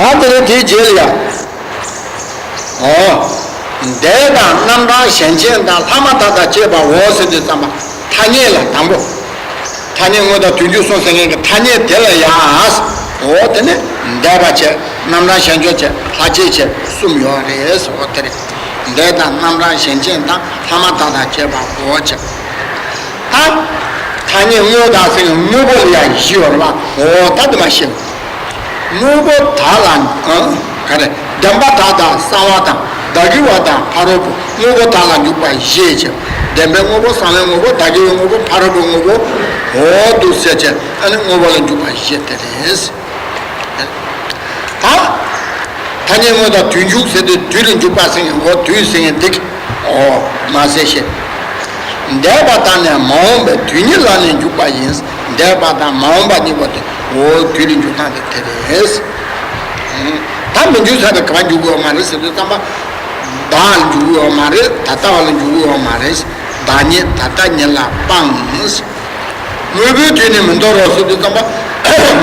ད་དེ་ནས་དེའི་རྗེས་ལ་ཡང་། འོ། འདས་དང་རྣམ་གྲངས་གཞན་ཅན་དང་ལྷག་མ་དག་དང་བཅས་པའོ་ཟེར་དུས་ཙམ་པ། ཐ་སྙད་ལ་དང་པོ། ཐ་སྙད་དངོས་དང་དོན་འཇུག་གསུམ་ཟེར་མཁན་གྱི་ཐ་སྙད་དེ་ལ་ཡང་། འོ་དེ་ནི་འདས་པ་བྱས། རྣམ་གྲངས་གཞན་ཅན་བྱས། ལྷག་བཅས་བྱས་གསུམ་ཡོད་རེད་ཟེར་བ་དེ་རེད། འདས་དང་རྣམ་གྲངས་གཞན་ཅན་དང་ལྷག་མ་དག་དང་བཅས་པའོ་བྱས། ད། ཐ་སྙད་དངོས་དང་ཟེར་ནས་དངོས་པོ་ལ་ཡང་བཞི་ཡོད་རེད་པ། འོ་ད་དེ་མ་ཤེས། དངོས་པོ་དག་ལ་ཨ། ག་རེ། བདེན་པ་དག་དང་གསང་བ་དང་བདག་གི་བ་དང་ཕ་རོལ་པོ། དངོས་པོ་དག་ལ་འཇུག་པ་བཞི་བྱས། བདེན་པའི་དངོས་པོ། གསང་བའི་དངོས་པོ། བདག་གི་བའི་དངོས་པོ། ཕ་རོལ་པོའི་དངོས་པོ། འོ་འདུག་ཟེར་བྱས་ཨ་ནི་དངོས་པོ་ལ་འཇུག་པ་བཞི་དེ་རེད། ད། ཐ་སྙད་དངོས་དང་དོན་འཇུག་ཟེར་དུས་དུས་ལ་འཇུག་པ་ཟེར་ཡང་འོ་དུས་ཟེར་ཡང་འདི། འོ་མ་ཟེར་ཞེས། འདས་པ་དང་ནི་མ་འོངས་པའི་དུས་ཉིད་ལ་ནི་འཇུག་པ་ཡིན། འདས་པ་དང་མ་འོངས་པ་གཉིས་པོ་དེ་འོ་དུས་ལ་འཇུག་སྟངས་དེ་དེ་རེད། ད་མི་འཇུག་ས་དེ་ག་པར་འཇུག་དགོས་པ་མ་རེད་ཟེར་དུས་ཙམ་པ། བདག་ལ་འཇུག་དགོས་པ་མ་རེད། ད་ལྟ་བ་ལ་འཇུག་དགོས་པ་མ་རེད། བདག་ཉིད་ད་ལྟ་ཉིད་ལ་སྤང་། དངོས་པོའི་དུས་ནི་མི་འདོར་རོ་ཟེར་དུས་ཙམ་པ།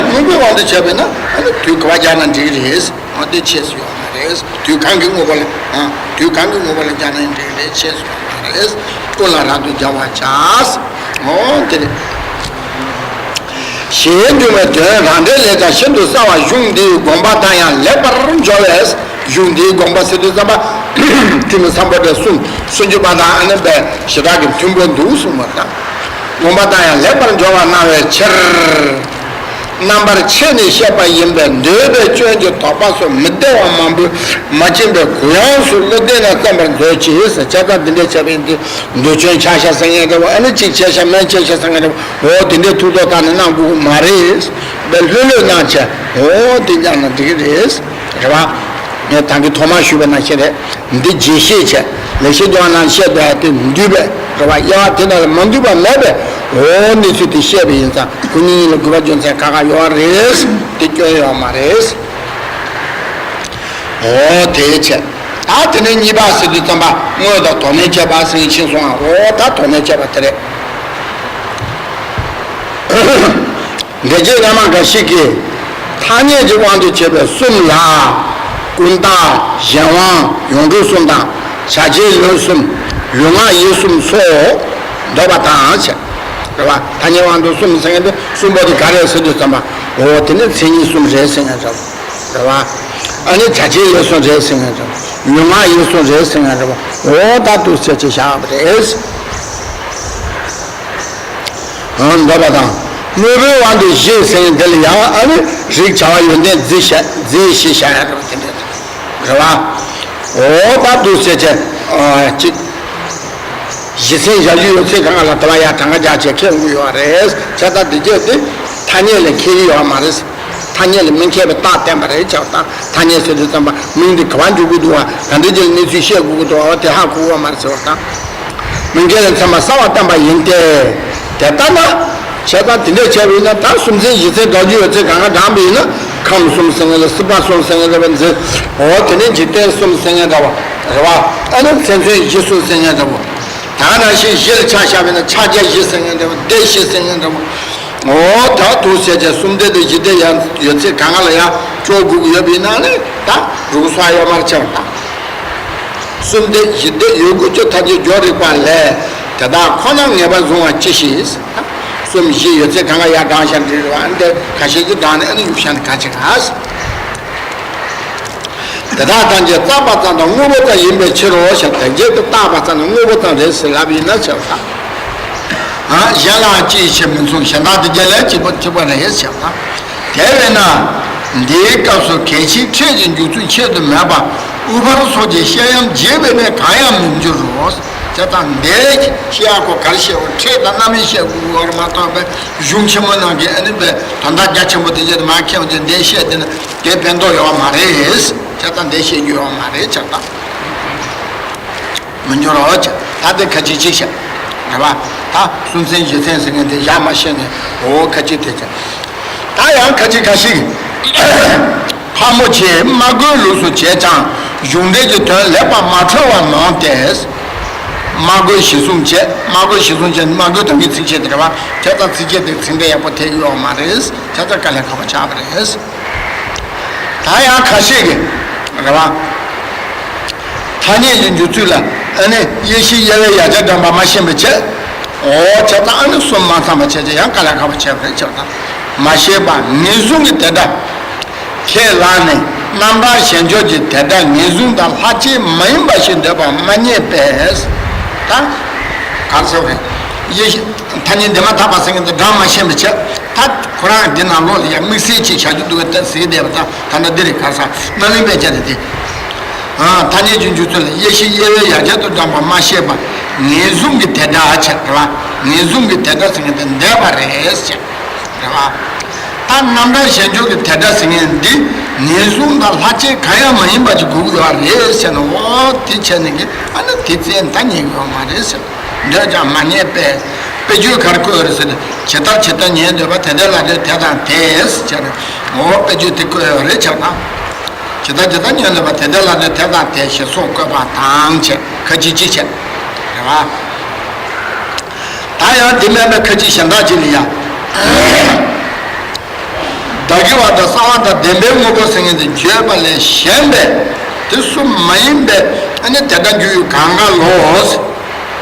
དངོས་པོའི་དབང་དུ་བྱས་པས་ན་ཨ་ནི་དུས་ག་པར་སྦྱར་ན་འགྲིག་རེད། ཨ་དེ་ཆད་སོང་ཡོད་མ་རེད། དུས་གང་གི་དངོས་པོ་ལ། ཨ་དུས་གང་གི་དངོས་པོ་ལ་སྦྱར་ན་འགྲིག་རེད། ཆད་སོང་ཡོད་མ་རེད། ཀུན་ལ་རབ་ཏུ་སྦྱར་བར་བྱ། འོ་དེ་རེད། ཞེས་འབྱུང་བའི་དོན་རང་འགྲེལ་ལས་ཀྱང་ཤིན་ཏུ་གསལ་བ་གཞུང་འདིའི་དགོངས་པ་དང་ཡང་ལེགས་པར་འབྱོར་བས། གཞུང་འདིའི་དགོངས་པ་ཟེར་དུས་ཙམ་པ། ཐུན་མིན་སམ་བྷོ་ཊ་གསུམ་སུམ་ཅུ་པ་དང་ཨ་ནི་པའི་ཞེ་དྲག་གི་མཐུན་པོ་འདུག་གསུངས་པ་དང་། དགོངས་པ་དང་ཡང་ལེགས་པར་འབྱོར་བར་སྣང་བའི་ཕྱིར། རྣམ་པར་ཕྱེ་ནས་བཤད་པ་ཡིན་པས་འདོད་པའི་སྐྱོན་གྱི་དོགས་པ་སོགས་མི་བདེ་བ་མང་པོས་མ་བཅིངས་པའི་གུ་ཡངས་སུ་བློ་གཏད་ནས་བརྩམ་པར་མཛོད་ཅིག་ཟེར། བྱས་ཙང་འདི་འདྲའི་བྱས་པ་ཡིན་དུས་འདོད་སྐྱོན་ཆགས་ཤག་ཟེར་མཁན་རེད་བ། ཨ་ནི་གཅིག་བྱས་ཤག་མིན་བྱས་ཤག་ཟེར་མཁན་རེད་བ། འོ་དེ་འདྲའི་ཐུགས་དོགས་བཏང་ནས་གནང་དགོས་ཀྱི་མ་རེད། དཔེ་ལྷོད་ལྷོད་གནང་བྱས། འོ་དེ་སྦྱངས་ན་འགྲིག་གི་རེད། རེད་བ། ངས་ད་གིན་ཐོག་མར་ཞུས་པ་ནང་བཞིན་རེད། འདི་རྗེས་ཤེས་བྱས། ལེགས་བཤད་ལྗོན་དབང་ནང་བཤད་པའི་དེ་འདུས་པས་རེད་བ། དབྱེ་བ་དེ་ནང་ལ་མ་འདུས་པ་མེད་པས། འོ་གནས་ཚུལ་དེ་བཤད་པ་ཡིན་ཙང་སྐུ་ཉིད་ལ་དགོས་པ་རྒྱུ་མཚན་ཁག་ཁག་ཡོད་རེད། དེ་སྐྱོན་ཡོད་མ་རེད། འོ་དེ་བྱས། ད་དེ་ནས་གཉིས་པ་ཟེར་དུས་ཙམ་པ་དངོས་དང་དོན་ལྡན་བཅས་པ་ཟེར་ཕྱིན་སོང་ང་། འོ་ད་དོན་ལྡན་བཅས་པ་དེ་རེད། འགལ་རྐྱེན་སྣ་མང་འགའ་ཞིག་གིས་ཐ་སྙད་ཀྱི་དབང་དུ་བྱས་པའི་གསུམ་ལ། ཀུན་བརྟགས་གཞན་དབང་ཡོངས་གྲུབ་གསུམ་དང་། བྱ་བྱེད་ལས་གསུམ་ལུས་ངག་ཡིད་གསུམ་སོགས་འདོད་པ་དང་བཅས། རེད་བ། ཐ་སྙད་དབང་དུ་གསུམ་ཟེར་མཁན་དེ་གསུམ་པོ་དེ་ག་རེད་ཟེར་དུས་ཙམ་པ། འོ་དེ་ནི་མཚན་ཉིད་གསུམ་རེད་ཟེར་མཁན་རེད། རེད་བ། ཨ་ནི་བྱ་བྱེད་ལས་གསུམ་རེད་ཟེར་མཁན་རེད། ལུས་ངག་ཡིད་གསུམ་རེད་ཟེར་མཁན་རེད་བ། འོ་ད་འདུག་སེ་བྱས་བཞག་པ་རེད། འོ་འདོད་པ་དང་། དངོས་པོའི་དབང་དུ་བཞི་ཟེར་ཡང་འདི་ལ་ཡང་ཨ་ནི་རིགས་བྱ་བ་ཡོན་ཏན་རྫས་བཤད་རྫས་བཤད་བྱ་ཡ་རེད་པ། དེ་འདྲ་རེད་པ། འོ་ད་འདུག་ཟེར་བྱས་ཨ་གཅིག་གཞི་ཚན་བཞི་བཅུ་ཡོད་ཚད་གང་ག་ལ་དེ་བ་ཡ་གྲངས་ཀ་རྒྱག་བྱས་ཁེལ་དགོས་ཡོད་རེད། བྱས་ཙང་འདི་རྒྱུ་དེ་ཐ་སྙད་ལ་ཁེལ་གྱི་ཡོད་མ་རེད། ཐ་སྙད་ལ་མི་མཁས་པའི་རྟགས་བསྟན་པ་རེད། བྱས་ཙང་ཐ་སྙད་ཟེར་དུས་ཙམ་པ་མིང་དེ་ག་པར་འཇུག་དགོས་འདུག་བ། ག་འདྲ་ཅིག་ལ་གནས་ཚུལ་བཤད་དགོས་ཀྱི་འདུག་བ། དེ་ཧ་གོ་གི་ཡོད་མ་རེད་ཟེར་བ་དང་། མི་མཁས་ལ་མཚན་མ་གསར་བ་བསྟན་པ་ཡིན་ཏེ། དེ་ལྟ་ན། བྱས་ཙང་དེ་འདྲ་བྱས་པ་ཡིན་ན་ད་སུམ་ཚན་བཞི་ཚན་བདག་རྒྱུད་ཡོད་ཚད་གང་ག་བགྲངས་པ་ཡིན་ན་ཁམས་གསུམ་ཟེར་མཁན་ལ་སྲིད་པ་གསུམ་ཟེར་མཁན་འདྲ་བ་འཛིན། འོ་དེ་ནས་འཇིག་རྟེན་གསུམ་ཟེར་མཁན་འདྲ་བ་རེད་བ། ཨ་ནི་མཚན་མཚོན་གཞི་གསུམ་ཟེར་མཁན་འདྲ་བ། ད་ནང་བཞིན་གཞི་ལ་ཆ་བཞག་པ་ཡིན་ན་ཕྱག་རྒྱ་བཞི་ཟེར་མཁན་འདྲ་བ། སྡེ་བཞི་ཟེར་མཁན་འདྲ་བ། འོ་ད་དུ་ཟེར་བྱས་གསུམ་སྡེ་དང་བཞི་སྡེ་ཡང་ཡོད་ཚད་གང་ག་ལ་ཡང་ཅོག་དགོས་ཀྱི་ཡོད་པ་ཡིན་ན་ནི་ད་རུག་སོགས་ཡོད་མ་རེད་བྱས་པ་དང་། གསུམ་སྡེ་བཞི་སྡེ་ཡོད་དགུ་བཅུ་ཐམས་ཅད་སྦྱོར་རིག་པ་ལས། དེ་དག་ཁོ་ན་ངེས་པར་བཟུང་བ་ཅི་ཞིག་གསུམ་བཞི་ཡོད་ཚད་གང་ག་ཡར་བགྲངས་ཤར་འདྲི་རེད་བ། འདི་ཁ་ཤས་ཀྱིས་བགྲངས་ནས་ཨ་ནི་ཡུག་ཤར་ནས་ག་ཅི་ག་དེ་དག་ཐམས་ཅད་བརྟགས་པ་ཙམ་དང་དངོས་པོ་ཙམ་ཡིན་པའི་ཕྱིར་རོ་ཞེས་དེ་བརྒྱད་དུ་བརྟགས་པ་ཙམ་དང་དངོས་པོ་ཙམ་རེད་ཟེར་ལབ་ཡིན་ན་ཟེར་བ་དང་། གཞན་ལའང་ཅིའི་ཕྱིར་མི་མཚུངས། གཞན་དག་དེ་བརྒྱད་ལས་གཅིག་པ་གཅིག་པ་རེད་ཟེར་བ་དང་། དེ་བས་ན། འདིའི་སྐབས་སུ་གལ་ཆེའི་ཕྲད་ཀྱི་འཇུག་ཚུལ་ཆེད་དུ་མེད་པར་དབུ་ཕར་སོགས་ཀྱི་བཤད་ཡམ་རྒྱས་པའི་གནས་གང་ཡང་མི་འགྱུར་རོ། དེ་དང་འདས་ཤེས་ཡག་གོ་གར་བཤད་འོ་ཕྲད་དང་རྣམ་དབྱེ་བཤད་དགོས་པར་མ་གཏོགས་པའི་གཞུང་ཆེན་མོ་ནང་གི་ཨ་ནི་པའི་དོན་དག་རྒྱ་ཆེན་པོ་དེ་བྱས་ཏེ་མ་མཁྱེན་པ་དེ་འདས་བཤད་དེ་ནི་དེ་ཕན་ཐོགས་ཡོད་མ་རེད། དེ་དང་འདས་བཤད་རྒྱུ་ཡོད་མ་རེད་ཆགས་དང་། མི་འགྱུར་རོ་ཅེས་ད་དེ་ཁ་ཅིག་ཅིག་བཤད་རེད་བ། ད་གསུམ་ཚན་བཞི་ཚན་ཟེར་མཁན་དེ་བཞག་མ་ཤེས་ནས་འོ་ཁ་ཅིག་དེ་བྱས། ད་ཡང་ཁ་ཅིག་ཁ་ཞིག་ཕག་མོ་ཆེས་སྨྲ་སྒོའི་ལུགས་སུ་བྱས་ཀྱང་གཞུང་འགྲེལ་གྱི་དོན་ལེགས་པར་མ་འཁྲུལ་བ་མང་སྟེ། སྨྲ་སྒོའི་གཞི་བཟུང་བྱས། སྨྲ་སྒོའི་གཞི་བཟུང་བྱས་ནས་སྨྲ་སྒོའི་དོན་གྱི་ཚིགས་བཅད་དེ་རེད་བ། དེ་དང་ཚིགས་བཅད་དེ་ཚིག་འགྲེལ་ཡག་པོ་ཐེབས་ཡོད་མ་རེད། དེ་ཚོ་དཀའ་ལས་ཁག་པོ་ཆགས་པ་རེད། ད་ཡང་ཁ་ཤས་ཀྱིས་རེད་བ། ཐ་སྙད་ཀྱི་འཇུག་ཚུལ་ལ་ཨ་ནི་དབྱེ་གཞི་དབྱེ་བའི་ཡ་གྱལ་དྲངས་པ་མ་ཤེས་པའི་ཕྱིར། འོ་བྱས་ཙང་ཨ་ནི་གསུམ་མ་ཚང་བ་བྱས་ཙང་ཡང་དཀའ་ལས་ཁག་པོ་བྱས་པ་རེད་བྱས་ཙང་མ་ཤེས་པ་ངེས་བཟུང་གི་དེ་འདྲ། ཁས་བླངས་ནས་རྣམ་གྲངས་གཞན་སྦྱོར་གྱི་དེ་འདྲ་ངེས་བཟུང་དང་ལྷག་བཅས་མ་ཡིན་པ་ཞིག་འདོད་པ་མ་རྙེད་པས། ད་ག་རེ་ཟེར་བ་རེད། དབྱེ་གཞི་ཐ་སྙད་འདས་མ་ཐག་པ་ཟེར་མཁན་དེ་བགྲངས་མ་ཤེས་པའི་ཕྱིར། ད་ཁོ་རང་འདི་ནང་ལོགས་ལ་ཡང་དམིགས་བསལ་ཅིག་བྱ་རྒྱུ་འདུག་ག་ད་ཟེར་བསྡད་པ་དང་ད་ལྟ་འདི་རེད་ག་ས་རྣམ་གླིང་དཔེ་ཆ་རེད་དེ། ཨ། ཐ་སྙད་ཀྱི་འཇུག་ཚུལ་ལ་དབྱེ་གཞི་དབྱེ་བའི་ཡ་གྱལ་དུ་བགྲངས་པ་མ་ཤེས་པ་ངེས་བཟུང་གི་དེ་འདྲ་བྱས་རེད་བ། ངེས་བཟུང་གི་དེ་འདྲ་ཟེར་མཁན་དེ་འདས་པ་རེད་ཟེར། རེད་བ། ད་རྣམ་གྲངས་གཞན་སྦྱོར་གྱི་དེ་འདྲ་ཟེར་མཁན་འདི་ངེས་བཟུང་དང་ལྷག་བཅས་གང་ཡང་མ་ཡིན་པ་ཅིག་དགོས་ཀྱི་ཡོད་རེད་ཟེར་ན། འོ་དེ་བྱས་ནས་ཀྱི་ཨ་ནི་དེ་ཙམ་ད་རྙེད་ཀྱི་ཡོད་མ་རེད་ཟེར། འདོད་ཀྱང་མ་རྙེད་པས། དཔེ་བརྗོད་ག་རེ་བཀོད་ཡོད་རེད་ཟེར་ན། ཇི་ལྟར་ཇི་ལྟར་ཉན་འདོད་པ་དེ་ལྟར་ལ་འདོད་དེ་དང་དེས་ཟེར་ནས། འོ་དཔེ་བརྗོད་དེ་བཀོད་ཡོད་རེད་ཆགས་ན། ཇི་ལྟར་ཇི་ལྟར་ཉན་འདོད་པ་དེ་ལྟར་ལ་འདོད་དེ་དང་དེ་ཞེས་སོགས་བཀོད་པ་དང་བཅས་ཁ་ཅིག་ཅིག་བྱས། རེད་བ། ད་ཡང་འདི་མིན་པའི་ཁ་ཅིག་གཞན་དག་ཅིག་ལ་ཡང་། བདག་གི་བ་དང་གསང་བ་དང་བདེན་པའི་དངོས་པོ་ཟེར་མཁན་དེ་བརྗོད་པ་ལས་གཞན་པའི་དེ་གསུམ་མ་ཡིན་པའི་ཨ་ནི་དེ་འདྲ་འགྱུར་ཡུལ་གང་ག་ལོ།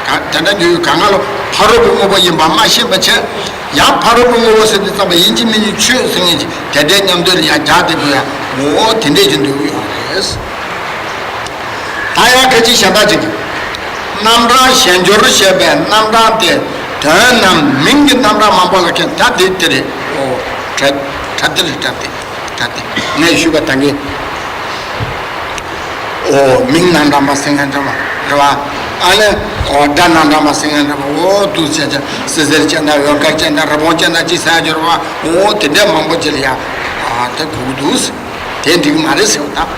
ག་དེ་འདྲ་འགྱུར་ཡུལ་གང་ག་ལོ། ཕ་རོལ་པོའི་དངོས་པོ་ཡིན་པ་མ་ཤེས་པ་བྱས། ཡང་ཕ་རོལ་པོའི་དངོས་པོ་ཟེར་དུས་ཙམ་པ་ཡིན་གཅིག་མིན་གཅིག་ཆོས་ཟེར་མཁན་ཅིག་དེ་འདྲའི་མཉམ་དུ་ལ་ཡང་སྦྱར་ཏེ་དགོས་ཡ། འོ་དེ་འདྲས་ཀྱི་འདོད་ཀྱི་ཡོད་རེད། ད་ཡང་ཁ་ཅིག་གཞན་དག་ཅིག་གིས། རྣམ་གྲངས་གཞན་སྦྱོར་ཞེས་པའི་རྣམ་གྲངས་དེ་དོན་ནམ་མིང་གི་རྣམ་གྲངས་མང་པོ་ལ་མཁན་ད་དེ་དེ་རེད། འོ། གྲ་གྲ་དེ་རེད་གྲ་དེ། གྲ་དེ། ངས་ཞུས་པ་ད་གིན། འོ་མིང་རྣམ་གྲངས་པ་ཟེར་མཁན་འདྲ་བ་རེད་བ། ཨ་ནི་འོ་སྒྲ་རྣམ་གྲངས་པ་ཟེར་མཁན་འདྲ་བ། འོ་འདུག་ཟེར་ཅན་སི་ཟེར་ཅན་དང་འོད་དཀར་ཅན་དང་རི་བོང་ཅན་དང་ཅི་ཟེར་ཡ་འབྱོར་བ། འོ་དེ་འདྲའི་མང་པོ་ཅིག་ལ་ཡ། ཨ་དེ་གོ་གི་འདུག་དེ་འགྲིག་མ་རེད་ཟེར་བ་དང་།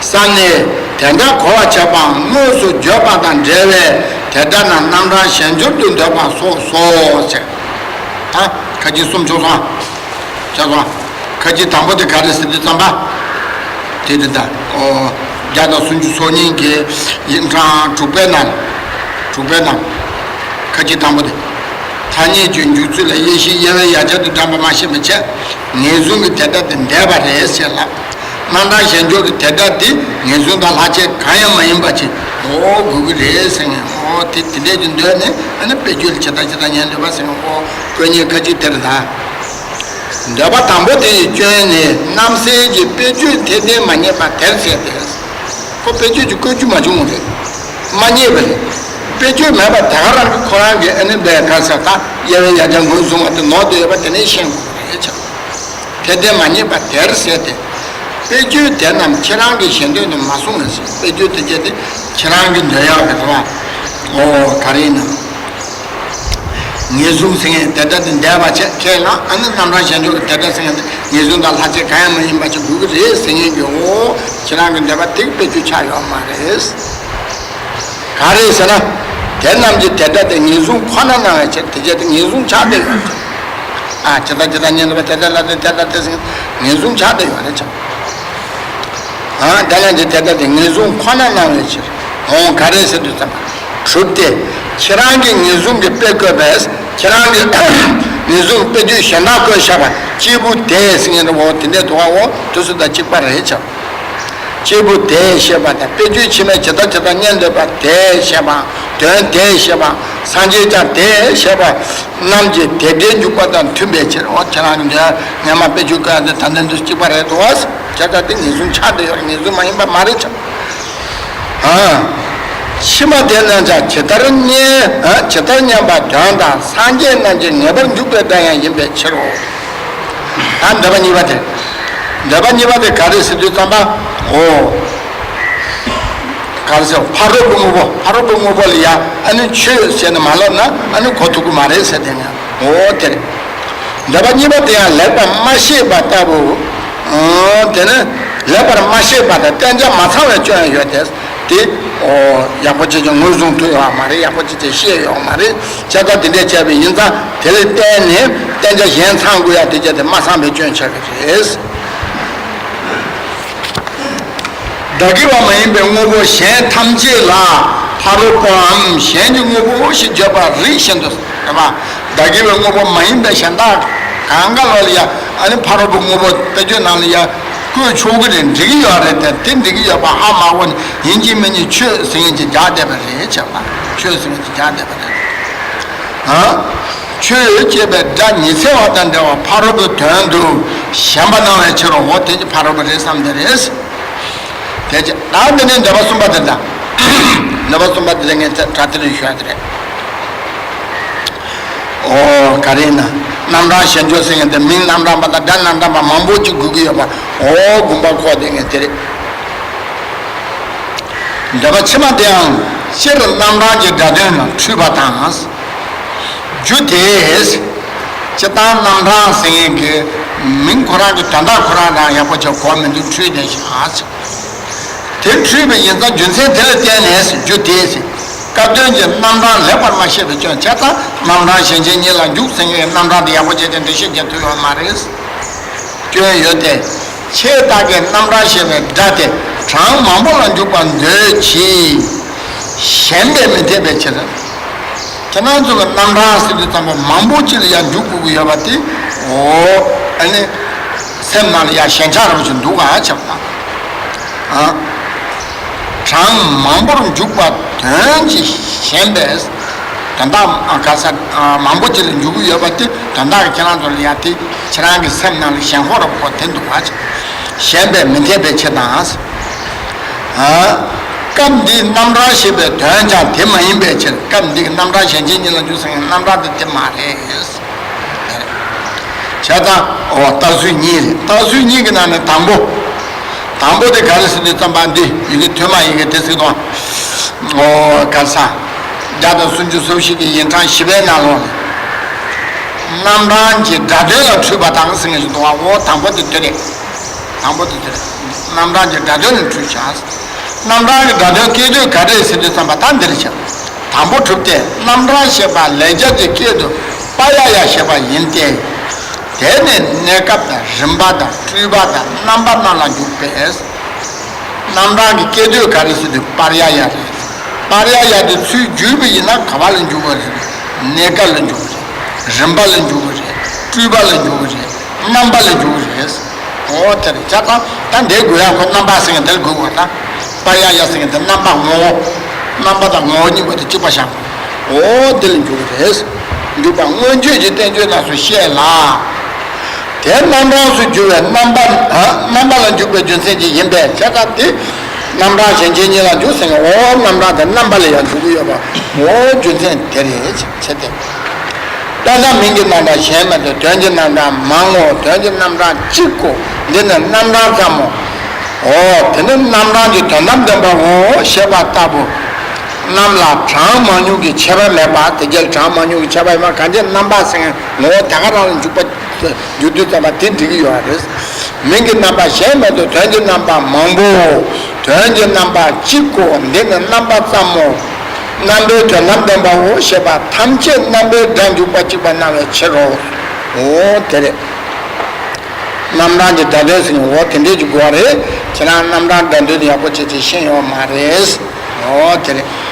ས་ནས་དེ་འདྲ་གོ་བར་བྱེད་པའང་དངོས་སུ་བརྗོད་པ་དང་འབྲེལ་བས་དེ་འདྲ་ན་རྣམ་གྲངས་གཞན་སྦྱོར་དུ་འདོད་པ་སོགས་སོ་ཟེར། ད་ཁ་ཅིག་གསུམ་བྱུང་སོང་། བྱས་སོང་། ཁ་ཅིག་དང་པོ་དེ་ག་རེ་ཟེར་དུས་ཙམ་པ། དེ་དེ་ད་ཨོ། བརྒྱ་དང་སུམ་ཅུ་སོ་གཉིས་ཀྱི་ཡིག་ཕྲེང་དྲུག་པའི་ནང་། དྲུག་པའི་ནང་། ཁ་ཅིག་དང་པོ་དེ། ཐ་སྙད་ཀྱི་འཇུག་ཚུལ་ལ་དབྱེ་གཞི་དབྱེ་བའི་ཡ་གྱལ་དུ་བགྲངས་པ་མ་ཤེས་པའི་ཕྱིར། ངེས་བཟུང་གི་དེ་འདྲ་དེ་འདས་པ་རེད་ཟེར་ལ། རྣམ་གྲངས་གཞན་སྦྱོར་གྱི་དེ་འདྲ་དེ་ངེས་བཟུང་དང་ལྷག་བཅས་གང་ཡང་མ་ཡིན་པ་ཅིག་འོ་དགོས་ཀྱི་རེད་ཟེར་ངས། འོ་དེ་དེ་འདྲས་ཀྱི་འདོད་ནས་ཨ་ནི་དཔེ་བརྗོད་ལ་ཇི་ལྟར་ཇི་ལྟར་ཉན་འདོད་པ་ཟེར་ངས། འོ་དཀོན་གཉེར་ཁ་ཅིག་དེར་ད། འདོད་པ་དང་པོ་དེ་ཡི་སྐྱོན་ནི་རྣམ་གསལ་གྱི་དཔེ་བརྗོད་འཐད་ལྡན་མ་རྙེད་པ་དེར་ཟད་དེ། ཁོ་དཔེ་བརྗོད་ཀྱི་བཀོད་རྒྱུ་མ་བྱུང་བ་རེད། མ་རྙེད་པ་རེད། དཔེ་བརྗོད་མེད་པ་དེ་ག་རང་གི་ཁོ་རང་གི་ཨ་ནི་འབའི་ག་ས་ད་དབྱེ་བའི་ཡ་གྱལ་ངོས་བཟུང་བ་དེ་ནོར་དུ་ཡོད་པ་དེ་ནས་ཤེས་དགོས་པ་རེད་ཆ། དེ་དེ་མ་རྙེད་པ་དེར་ཟད་དེ། དཔེ་བརྗོད་དེ་རྣམས་ཁྱེད་རང་གི་ཞེ་འདོད་དུ་མ་གསུངས་ལ་ཟེར། དཔེ་བརྗོད་དེ་བརྒྱད་དེ་ཁྱེད་རང་གི་འདོད་ཡག་གི་རེད་བ། ཨོ་ག་རེ་ཡིན་ནམ། ངེས་བཟུང་ཟེར་མཁན་དེ་ལྟར་དུ་འདས་པ་བྱས་ཁས་བླངས། ཨ་ནི་རྣམ་གྲངས་གཞན་འཇོག་གི་དེ་ལྟར་ཟེར་མཁན་དེ་ངེས་བཟུང་དང་ལྷག་བཅས་གང་ཡང་མ་ཡིན་པ་ཅིག་དགོས་ཀྱི་རེད་ཟེར་མཁན་གྱི་འོ་ཁྱེད་རང་གི་འདོད་པ་དེ་གི་དཔེ་བརྗོད་ཆགས་ཡོད་མ་རེད། ག་རེ་ཟེར་ན། དེ་རྣམས་ཀྱི་དེ་ལྟར་དེ་ངེས་བཟུང་ཁོ་ན་སྣང་བའི་ཕྱིར་དེ་བྱས་ཏེ་ངེས་བཟུང་ཆགས་བསྡད་ཡོད་ཀྱང་། ཨ་ཇི་ལྟར་ཇི་ལྟར་ཉན་ཐོས་པ་དེ་ལྟར་ལ་དེ་དེ་ལྟར་དེ་ཟེར་ངེས་བཟུང་ཆགས་བསྡད་ཡོད་རེད་ཀྱང་། ཨ་དེ་རྣམས་ཀྱི་དེ་ལྟར་དེ་ངེས་བཟུང་ཁོ་ན་སྣང་བའི་ཕྱིར། འོང་ག་རེ་ཟེར་དུས་ཙམ་པ། གྲུབ་སྟེ། ཁྱེད་རང་གིས་ངེས་བཟུང་གི་དཔེ་བཀོད་པས་ཁྱེད་རང་གིས་ངེས་བཟུང་དཔེ་བརྗོད་གཞན་དག་བཀོད་བཞག་པ་སྐྱེས་བུ་དེས་ཟེར་མཁན་འདྲ་བོ་དེ་འདྲའི་འདུག་བ། འོ་དུས་སུ་དང་གཅིག་པ་རེད་ཀྱང་། སྐྱེས་བུ་དེས་བཤད་པ་དང་དཔེ་བརྗོད་ཕྱི་མའི་ཇི་ལྟར་ཇི་ལྟར་ཉན་ཐོས་པ་དེས་བཤད་པའམ་དོན་དེས་བཤད་པའམ་སངས་རྒྱས་ཀྱང་དེས་བཤད་པ་རྣམས་ཀྱི་དེ་འདྲའི་འཇུག་པ་དང་མཐུན་པའི་ཕྱིར། འོ་ཁྱེད་རང་གི་འདོད་སྙམ་མ་དཔེ་བརྗོད་བཀོད་ཡ་དེ་ད་ལྟ་འདི་གཅིག་པ་རེད་དོ། བྱས་ཙང་དེ་ངེས་བཟུང་ཆགས་བསྡད་ཡོད་རེད། ངེས་བཟུང་མ་ཡིན་པ་མ་རེད་ཀྱང་། ཨ། ཕྱི་མ་དེ་རྣམས་ཀྱང་ཇི་ལྟར་ཉན། ཨ་ཇི་ལྟར་ཉན་པ་དོན་དང་སངས་རྒྱས་རྣམས་ཀྱིས་ངེས་པར་འཇུག་པའི་སྒྲ་ཡང་ཡིན་པའི་ཕྱིར་རོ། ད་འདོད་པ་གཉིས་པ་དེ། འདོད་པ་གཉིས་པ་དེ་ག་རེ་ཟེར་དུས་ཙམ་པ། འོ། ག་རེ་ཟེར། ཕ་རོལ་པོའི་དངོས་པོ། ཕ་རོལ་པོའི་དངོས་པོ་ལ་ཡ་ཨ་ནི་ཆོས་ཟེར་ནས་མ་ལབ་ན་ཨ་ནི་གོ་ཐུབ་ཀྱི་མ་རེད་ཟེར་དེ་ནས། འོ་དེ་རེད། འདོད་པ་གཉིས་པ་དེ་ཡང་ལེགས་པར་མ་ཤེས་པ་ལྟ་བུ། ཨང་། དེ་ནི་ལེགས་པར་མ་ཤེས་པ་དང་བསྟན་བྱ་མ་ཚང་བའི་སྐྱོན་ཡོད་དེ། དེ། ཨོ། ཡག་པོ་ཅིག་ཀྱང་ངོས་བཟུང་ཐུབ་ཡོད་མ་རེད། ཡག་པོ་ཅིག་ཀྱང་ཤེས་ཡོད་མ་རེད། བྱས་ཙང་དེ་འདྲས་བྱས་པ་ཡིན་ཙང་དེ་ལ་བརྟེན་ནས་བསྟན་བྱ་གཞན་ཚང་དགོས་ཡ་དེ་བྱས་ཏེ་མ་ཚང་བའི་སྐྱོན་ཆགས་ཀྱི་རེད། བདག་གི་བ་མ་ཡིན་པའི་དངོས་པོ་གཞན་ཐམས་ཅད་ལ་ཕ་རོལ་པོའམ་གཞན་གྱི་དངོས་པོ་ཞེས་བརྗོད་པ་རིགས་བཞིན་དུ་རེད་པ། བདག་གི་བའི་དངོས་པོ་མ་ཡིན་པའི་གཞན་དག་གང་ག་ལ་ལ་ཡ་ཨ་ནི་ཕ་རོལ་པོའི་དངོས་པོ་དཔེ་བརྗོད་ནང་ལ་ཡ་བཀོད་ཆོག་གི་རེད། འགྲིག་གི་ཡོད་རེད་དེ། དེ་འགྲིག་གི་ཡོད་པ་ཧ་མ་གོ་ནས་ཡིན་གཅིག་མིན་གཅིག་ཆོས་ཟེར་མཁན་ཅིག་རྒྱག་བསྡད་པ་རེད་བྱས་པ། ཆོས་ཟེར་མཁན་ཅིག་རྒྱག་བསྡད་པ་རེད། ཨ། ཆོས་ཅེས་པའི་སྒྲ་ཉི་ཚེ་བ་དང་འདྲ་བ་ཕ་རོལ་པོའི་དོན་དུ་ཞེན་པ་སྣང་བའི་ཕྱིར་རོ། འོ་དེ་ཕ་རོལ་པོ་རེད་བསམ་དེ་རེད། དེ་ཅི། ད་འདི་ནི་འདོད་པ་གསུམ་པ་དེ་འདྲ། འདོད་པ་གསུམ་པ་དེ་ལ་ངས་དྲ་དེ་རིང་ཞུ་ཡ་དེ་རེད། ཨོ་ག་རེ་ཡིན་ན། རྣམ་གྲངས་གཞན་འཇོག་ཟེར་མཁན་དེ་མིང་རྣམ་གྲངས་པ་དང་སྒྲ་རྣམ་གྲངས་པ་མང་པོ་ཅིག་དགོས་ཀྱི་ཡོད་པ། ཨོ་དགོངས་པ་ཁོག་དེ་ངས་དེ་རེད། འདོད་པ་ཕྱི་མ་དེའང་སྤྱིར་རྣམ་གྲངས་ཀྱི་སྒྲ་དོན་ལ་འཁྲུལ་པ་དང་། རྒྱུ་དེས། སྤྱིར་བཏང་རྣམ་གྲངས་ཟེར་མཁན་གྱི་མིང་ཁོ་རང་གི་དོན་དག་ཁོ་རང་རང་ཡག་པོ་ཅིག་གོ་མི་འདུག་འཁྲུལ་བསྡད་ཤག་དེ་འཁྲུལ་པ་ཡིན་ཙང་རྒྱུ་མཚན་དེ་ལ་བརྟེན་ནས་རྒྱུ་དེས་སྐབས་དོན་གྱི་རྣམ་གྲངས་ལེགས་པར་མ་ཤེས་པའི་སྐྱོན་བྱས་ཙང་རྣམ་གྲངས་གཞན་ཅན་གཉིས་ལ་འཇུག་ཟེར་མཁན་གྱི་རྣམ་གྲངས་དེ་ཡག་པོ་བྱས་ཏེ་འགྲེལ་བཤད་རྒྱག་ཐུབ་ཡོད་མ་རེད། སྐྱོན་ཡོད་དེ། ཆེས་རྟགས་ཀྱི་རྣམ་གྲངས་ཞེས་པའི་སྒྲ་དེ་གྲངས་མང་པོ་ལ་འཇུག་པར་འདོད་ཀྱི། ཞེན་པས་མི་འཐད་པའི་ཕྱིར། ཁྱེད་རང་ཚོ་གི་རྣམ་གྲངས་ཟེར་དུས་ཙམ་པ་མང་པོ་ཅིག་ལ་ཡང་འཇུག་དགོས་ཀྱི་ཡོད་པ་དེ། འོ། ཨ་ནི། སེམས་ནང་ལ་ཡང་ཞེན་ཆགས་རང་བཞིན་འདུག་ག་ཆགས་པ། ཨ། གྲངས་མང་པོར་འཇུག་པ་དོན་གྱིས་ཞེན་པས། དོན་དག་ག་ས་མང་པོ་ཅིག་ལ་འཇུག་གི་ཡོད་པ་དེ་དོན་དག་གི་ཁྱེད་རང་ཚོ་ལ་ཡང་དེ་ཁྱེད་རང་གི་སེམས་ནང་ལ་ཞེན་ཁོག་རབ་ཁོག་དེ་འདུག་ག་ཞེན་པས་མི་འཐད་པའི་ཕྱིར་དང་། ཨ། སྐབས་འདིའི་རྣམ་གྲངས་ཞེས་པའི་དོན་ཀྱང་དེ་མ་ཡིན་པའི་ཕྱིར། སྐབས་འདི་གི་རྣམ་གྲངས་གཞན་ཅན་གཉིས་ལ་འཇུག་ཟེར་མཁན་རྣམ་གྲངས་དེ་དེ་མ་རེད། བྱས་ཙང་། འོ་རྟགས་ཚུལ་གཉིས་རེད། རྟགས་ཚུལ་གཉིས་ཀྱི་ནང་ནས་དང་པོ། དང་པོ་དེ་ག་རེ་ཟེར་དུས་ཙམ་པ་འདི་ཡི་གེ་ཐོན་མ་ཡི་གེ་དེ་ཚིག་དང་། འོ་ག་ས། བརྒྱ་དང་སུམ་ཅུ་སོ་བཞི་གི་ཡིག་གྲངས་བཞི་པའི་ནང་ལོགས་ནས། རྣམ་གྲངས་ཀྱི་སྒྲ་དོན་ལ་འཁྲུལ་པ་དང་ཟེར་མཁན་ཞིག་འདུག་ག་འོ་དང་པོ་དེ་དེ་རེད། དང་པོ་དེ་དེ་རེད། རྣམ་གྲངས་ཀྱི་སྒྲ་དོན་ལ་འཁྲུལ་བྱ། རྣམ་གྲངས་ཀྱི་སྒྲ་དོན་སྐད་དོད་ག་རེ་ཟེར་དུས་ཙམ་པ་ད་འདིར་བྱ། དང་པོ་གྲུབ་སྟེ་རྣམ་གྲངས་ཞེས་པ་ལེགས་སྦྱར་གྱི་སྐད་དུ་པཱ་ཡ་ཡ་ཞེས་པ་ཡིན་ཏེ། དེ་ནི་གནས་སྐབས་དང་རིམ་པ་དང་སྤྲུལ་པ་དང་རྣམ་པ་རྣམས་ལ་འཇུག་པས། རྣམ་གྲངས་ཀྱི་སྐད་དོད་ག་རེ་ཟེར་དུས་པཱ་ཡ་ཡ་རེད། པཱ་ཡ་ཡ་དེ་ཚུར་བསྒྱུར་བ་ཡིན་ན་ག་བ་ལ་འཇུག་གི་རེད། གནས་སྐབས་ལ་འཇུག་གི་རེད། རིམ་པ་ལ་འཇུག་གི་རེད། སྤྲུལ་པ་ལ་འཇུག་གི་རེད། རྣམ་པ་ལ་འཇུག་གི་རེད། འོ་དེ་རེད། བྱས་ཙང་ད་འདི་དགོས་ཡ་ཁོ་རྣམ་པ་ཟེར་མཁན་དེ་ལ་དགོས་དགོས་ད། པཱ་ཡ་ཡ་ཟེར་མཁན་དེ་རྣམ་པ་ངོ་བོ། རྣམ་པ་དང་ངོ་བོ་གཉིས་པོ་དེ་གཅིག་པ་བཞག་དགོས། འོ་དེ་ལ་འཇུག་གི་རེད། འཇུག་པ་མངོན་བརྗོད་ཀྱི་བསྟན་བཅོས་རྣམས་སུ་བཤད་ལ། དེ་རྣམ་གྲངས་སུ་འགྱུར་བའི་རྣམ་པ། ཨ། རྣམ་པ་ལ་འཇུག་པའི་རྒྱུ་མཚན་གྱིས་ཡིན་པས། བྱས་ཙང་དེ། རྣམ་གྲངས་གཞན་ཅན་གཉིས་ལ་འཇུག་ཟེར་ན། འོ་རྣམ་གྲངས་དེ་རྣམ་པ་ལ་ཡང་འཇུག་གི་ཡོད་པ། འོ་རྒྱུ་མཚན་དེ་རེད་ཅེས་བྱས་ཏེ། ལྟ་ན་མིང་གི་རྣམ་གྲངས་གཞན་མ་གཏོགས་དོན་གྱི་རྣམ་གྲངས་མང་ངོ་། དོན་གྱི་རྣམ་གྲངས་གཅིག་གོ། འདི་ནི་རྣམ་གྲངས་ཙམ་མོ། འོ་དེ་ནི་རྣམ་གྲངས་ཀྱི་དོན་དམ་བདེན་པའོ་ཞེས་པ་ལྟ་བུ། རྣམ་ལ་གྲངས་མང་ཉུང་གི་ཁྱད་པར་མེད་པ། དེ་རྒྱལ་གྲངས་མང་ཉུང་གི་ཁྱད་པར་ཡོད་མ། གང་ཅི་རྣམ་པ་ཟེར་མཁན་ངོ་བོ་དེ་ག་རང་ལ་འཇུག་པ། རྒྱུ་དུས་ཙམ་པ་དེ་འགྲིག་གི་ཡོད་རེད། མིང་གི་རྣམ་པ་གཞན་མ་གཏོགས་དོན་གྱི་རྣམ་པ་མང་པོ། དོན་གྱི་རྣམ་པ་གཅིག་གོ། འདི་ནི་རྣམ་པ་ཙམ་མོ། རྣམ་པའི་དོན་དམ་བདེན་པའོ་ཞེས་པ་ཐམས་ཅད་རྣམ་པའི་སྒྲ་འཇུག་པ་གཅིག་པ་སྣང་བའི་ཕྱིར་རོ། འོ་དེ་རེད། རྣམ་གྲངས་ཀྱི་སྒྲ་དོན་ཟེར་ནས་འོ་དེ་འདྲས་ཀྱི་དགོས་པ་རེད། ཁྱེད་རང་རྣམ་གྲངས་སྒྲ་དོན་དེ་ཡག་པོ་བྱས་བྱས་ཤེས་ཡོད་མ་རེད། འོ་དེ་རེད།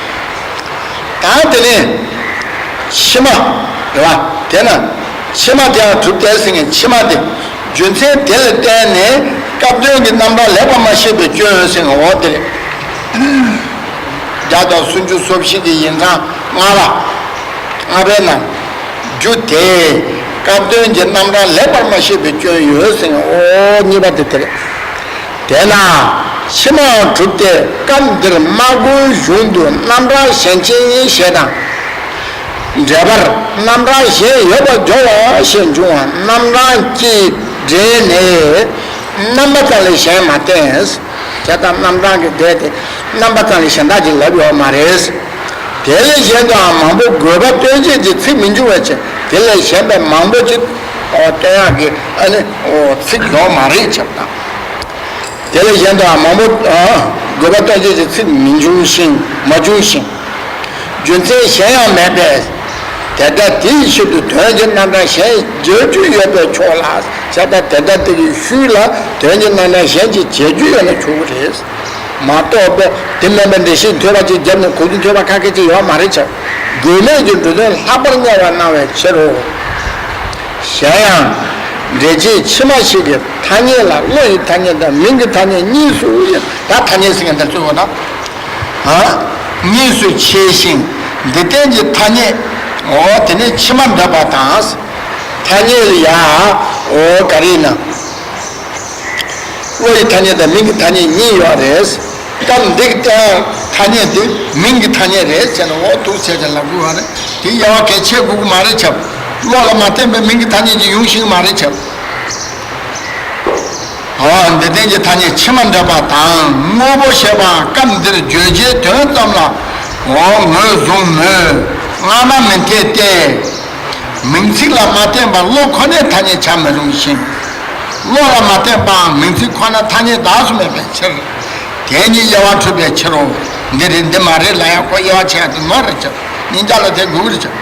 ད་དེ་ནས་ཕྱི་མ་རེད་བ། དེ་ན་ཕྱི་མ་དེའང་གྲུབ་སྟེ་ཟེར་ནས། ཕྱི་མ་དེ་རྒྱུ་མཚན་དེ་ལ་བརྟེན་ནས་སྐབས་དོན་གྱི་རྣམ་གྲངས་ལེགས་པར་མ་ཤེས་པའི་སྐྱོན་ཟེར་ནས་འོ་དེ་རེད། བརྒྱ་དང་སུམ་ཅུ་སོ་བཞི་གི་ཡིག་ཚང་ལྔ་པ། ལྔ་པའི་ནང་རྒྱུ་དེས་སྐབས་དོན་གྱི་རྣམ་གྲངས་ལེགས་པར་མ་ཤེས་པའི་སྐྱོན་ཡོད་ཟེར་ནས་འོ་གཉིས་པ་དེ་དེ་རེད། དེས་ན་ཕྱི་མའང་གྲུབ་སྟེ་སྐབས་འདིར་སྨྲ་སྒོའི་གཞུང་དུ་རྣམ་གྲངས་གཞན་ཅན་ཞེས་དང་། འགྲེལ་པར་རྣམ་གྲངས་གཞན་ཡོད་པར་སྦྱོར་བ་ཞེས་འབྱུང་བ། རྣམ་གྲངས་ཀྱིས་འབྲེལ་ནས་རྣམ་པ་ཙམ་ལས་གཞན་མ་བསྟན། བྱས་ཙང་རྣམ་གྲངས་ཀྱི་སྒྲས་དེ་རྣམ་པ་ཙམ་ལས་གཞན་དག་ཅིག་ལབ་ཡོད་མ་རེད། དེ་ལས་གཞན་དུའང་མང་པོ་དགོས་པ་སྟོན་བྱེད་ཀྱི་ཚིག་མི་འབྱུང་བའི་ཕྱིར། དེ་ལས་གཞན་པའི་མང་པོ་ཅིག་སྟོན་ཡག་གི་ཨ་ནི་ཚིག་ཡོད་མ་རེད་བྱས་པ་དང་། དེ་ལས་གཞན་དུའང་མང་པོ་དགོས་པ་སྟོན་བྱེད་ཀྱི་ཚིག་མི་འབྱུང་ཞིང་མ་བྱུང་ཞིང་། རྒྱུ་མཚན་གཞན་ཡང་མེད་པས། དེ་ལྟར་དེའི་ཕྱིར་དུ་དོན་གྱི་རྣམ་གྲངས་གཞན་བརྗོད་རྒྱུ་ཡོད་པས་ཆོག་ལ། བྱས་ཙང་དེ་ལྟར་དེ་གི་ཤུལ་ལ་དོན་གྱི་རྣམ་གྲངས་གཞན་གྱིས་བྱེད་རྒྱུ་ཡོད་ན་ཆོག་གི་རེད། མ་གཏོགས་པའི་དེ་མིན་པའི་འགྲེལ་བཤད་མཐུན་པ་ཅིག་བརྒྱབ་ནས་གོ་རྒྱུ་མཐུན་པ་ཁ་སྐད་ཅིག་ཡོད་མ་རེད་བྱས། དགོས་མེད་ཀྱི་འབྲུ་དོན་ལྷག་པར་དམྱལ་བར་སྣང་བའི་ཕྱིར་རོ། གཞན་ཡང་། འགྲེལ་བྱེད་ཕྱི་མ་ཞིག་གིས་ཐ་སྙད་ལ་བློ་ཡི་ཐ་སྙད་དང་མིང་གི་ཐ་སྙད་གཉིས་སུ། ད་ཐ་སྙད་ཟེར་མཁན་དེ་ཚོའི་འོ་ན། ཨ། གཉིས་སུ་ཕྱེ་ཞིང་འདི་རྟེན་གྱི་ཐ་སྙད། འོ་དེ་ནི་ཕྱི་མ་འདོད་པ་དང་། ཐ་སྙད་ལ་ཡ། འོ་ག་རེ་ན། བློ་ཡི་ཐ་སྙད་དང་མིང་གི་ཐ་སྙད་གཉིས་ཡོད་རེད། སྐབས་འདིར་བསྟན་ཐ་སྙད་དེ་མིང་གི་ཐ་སྙད་རེད་ཟེར་ན་འོ་འདུག་བྱས་ཀྱང་ལབ་དགོས་པ་རེད། དེ་དབྱེ་བ་གལ་ཆེ་དགོས་ཀྱི་མ་རེད་བྱས། བློ་ལ་མ་བརྟེན་པའི་མིང་གི་ཐ་སྙད་ཅིག་ཡོང་ཤེས་ཀྱི་མ་རེད་བྱས། འོ་འདི་རྟེན་གྱི་ཐ་སྙད་ཕྱི་མ་འདོད་པ་དང་དངོས་པོ་ཞེས་པའང་སྐབས་འདིར་བརྗོད་བྱའི་དོན་ཙམ་ལ་འོ་ངོས་བཟུང་མོད། སྔ་མ་མི་འཐད་དེ། མིང་ཚིག་ལ་མ་བརྟེན་པར་བློ་ཁོ་ནས་ཐ་སྙད་བྱ་མི་རུང་ཞིང་། བློ་ལ་མ་བརྟེན་པའང་མིང་ཚིག་ཁོ་ན་ཐ་སྙད་གདགས་སུ་མེད་པའི་ཕྱིར། དེ་ཉིད་དབྱེ་བ་འཁྲུལ་པའི་ཕྱིར་རོ། འདི་རེད་འདི་མ་རེད་ལ་ཡང་ཁོ་དབྱེ་བ་ཕྱེ་ཡ་དེ་ནོར་རེད་ཅག། སྙིང་རྗེ་ལ་དེ་དགོས་རེད་ཅག།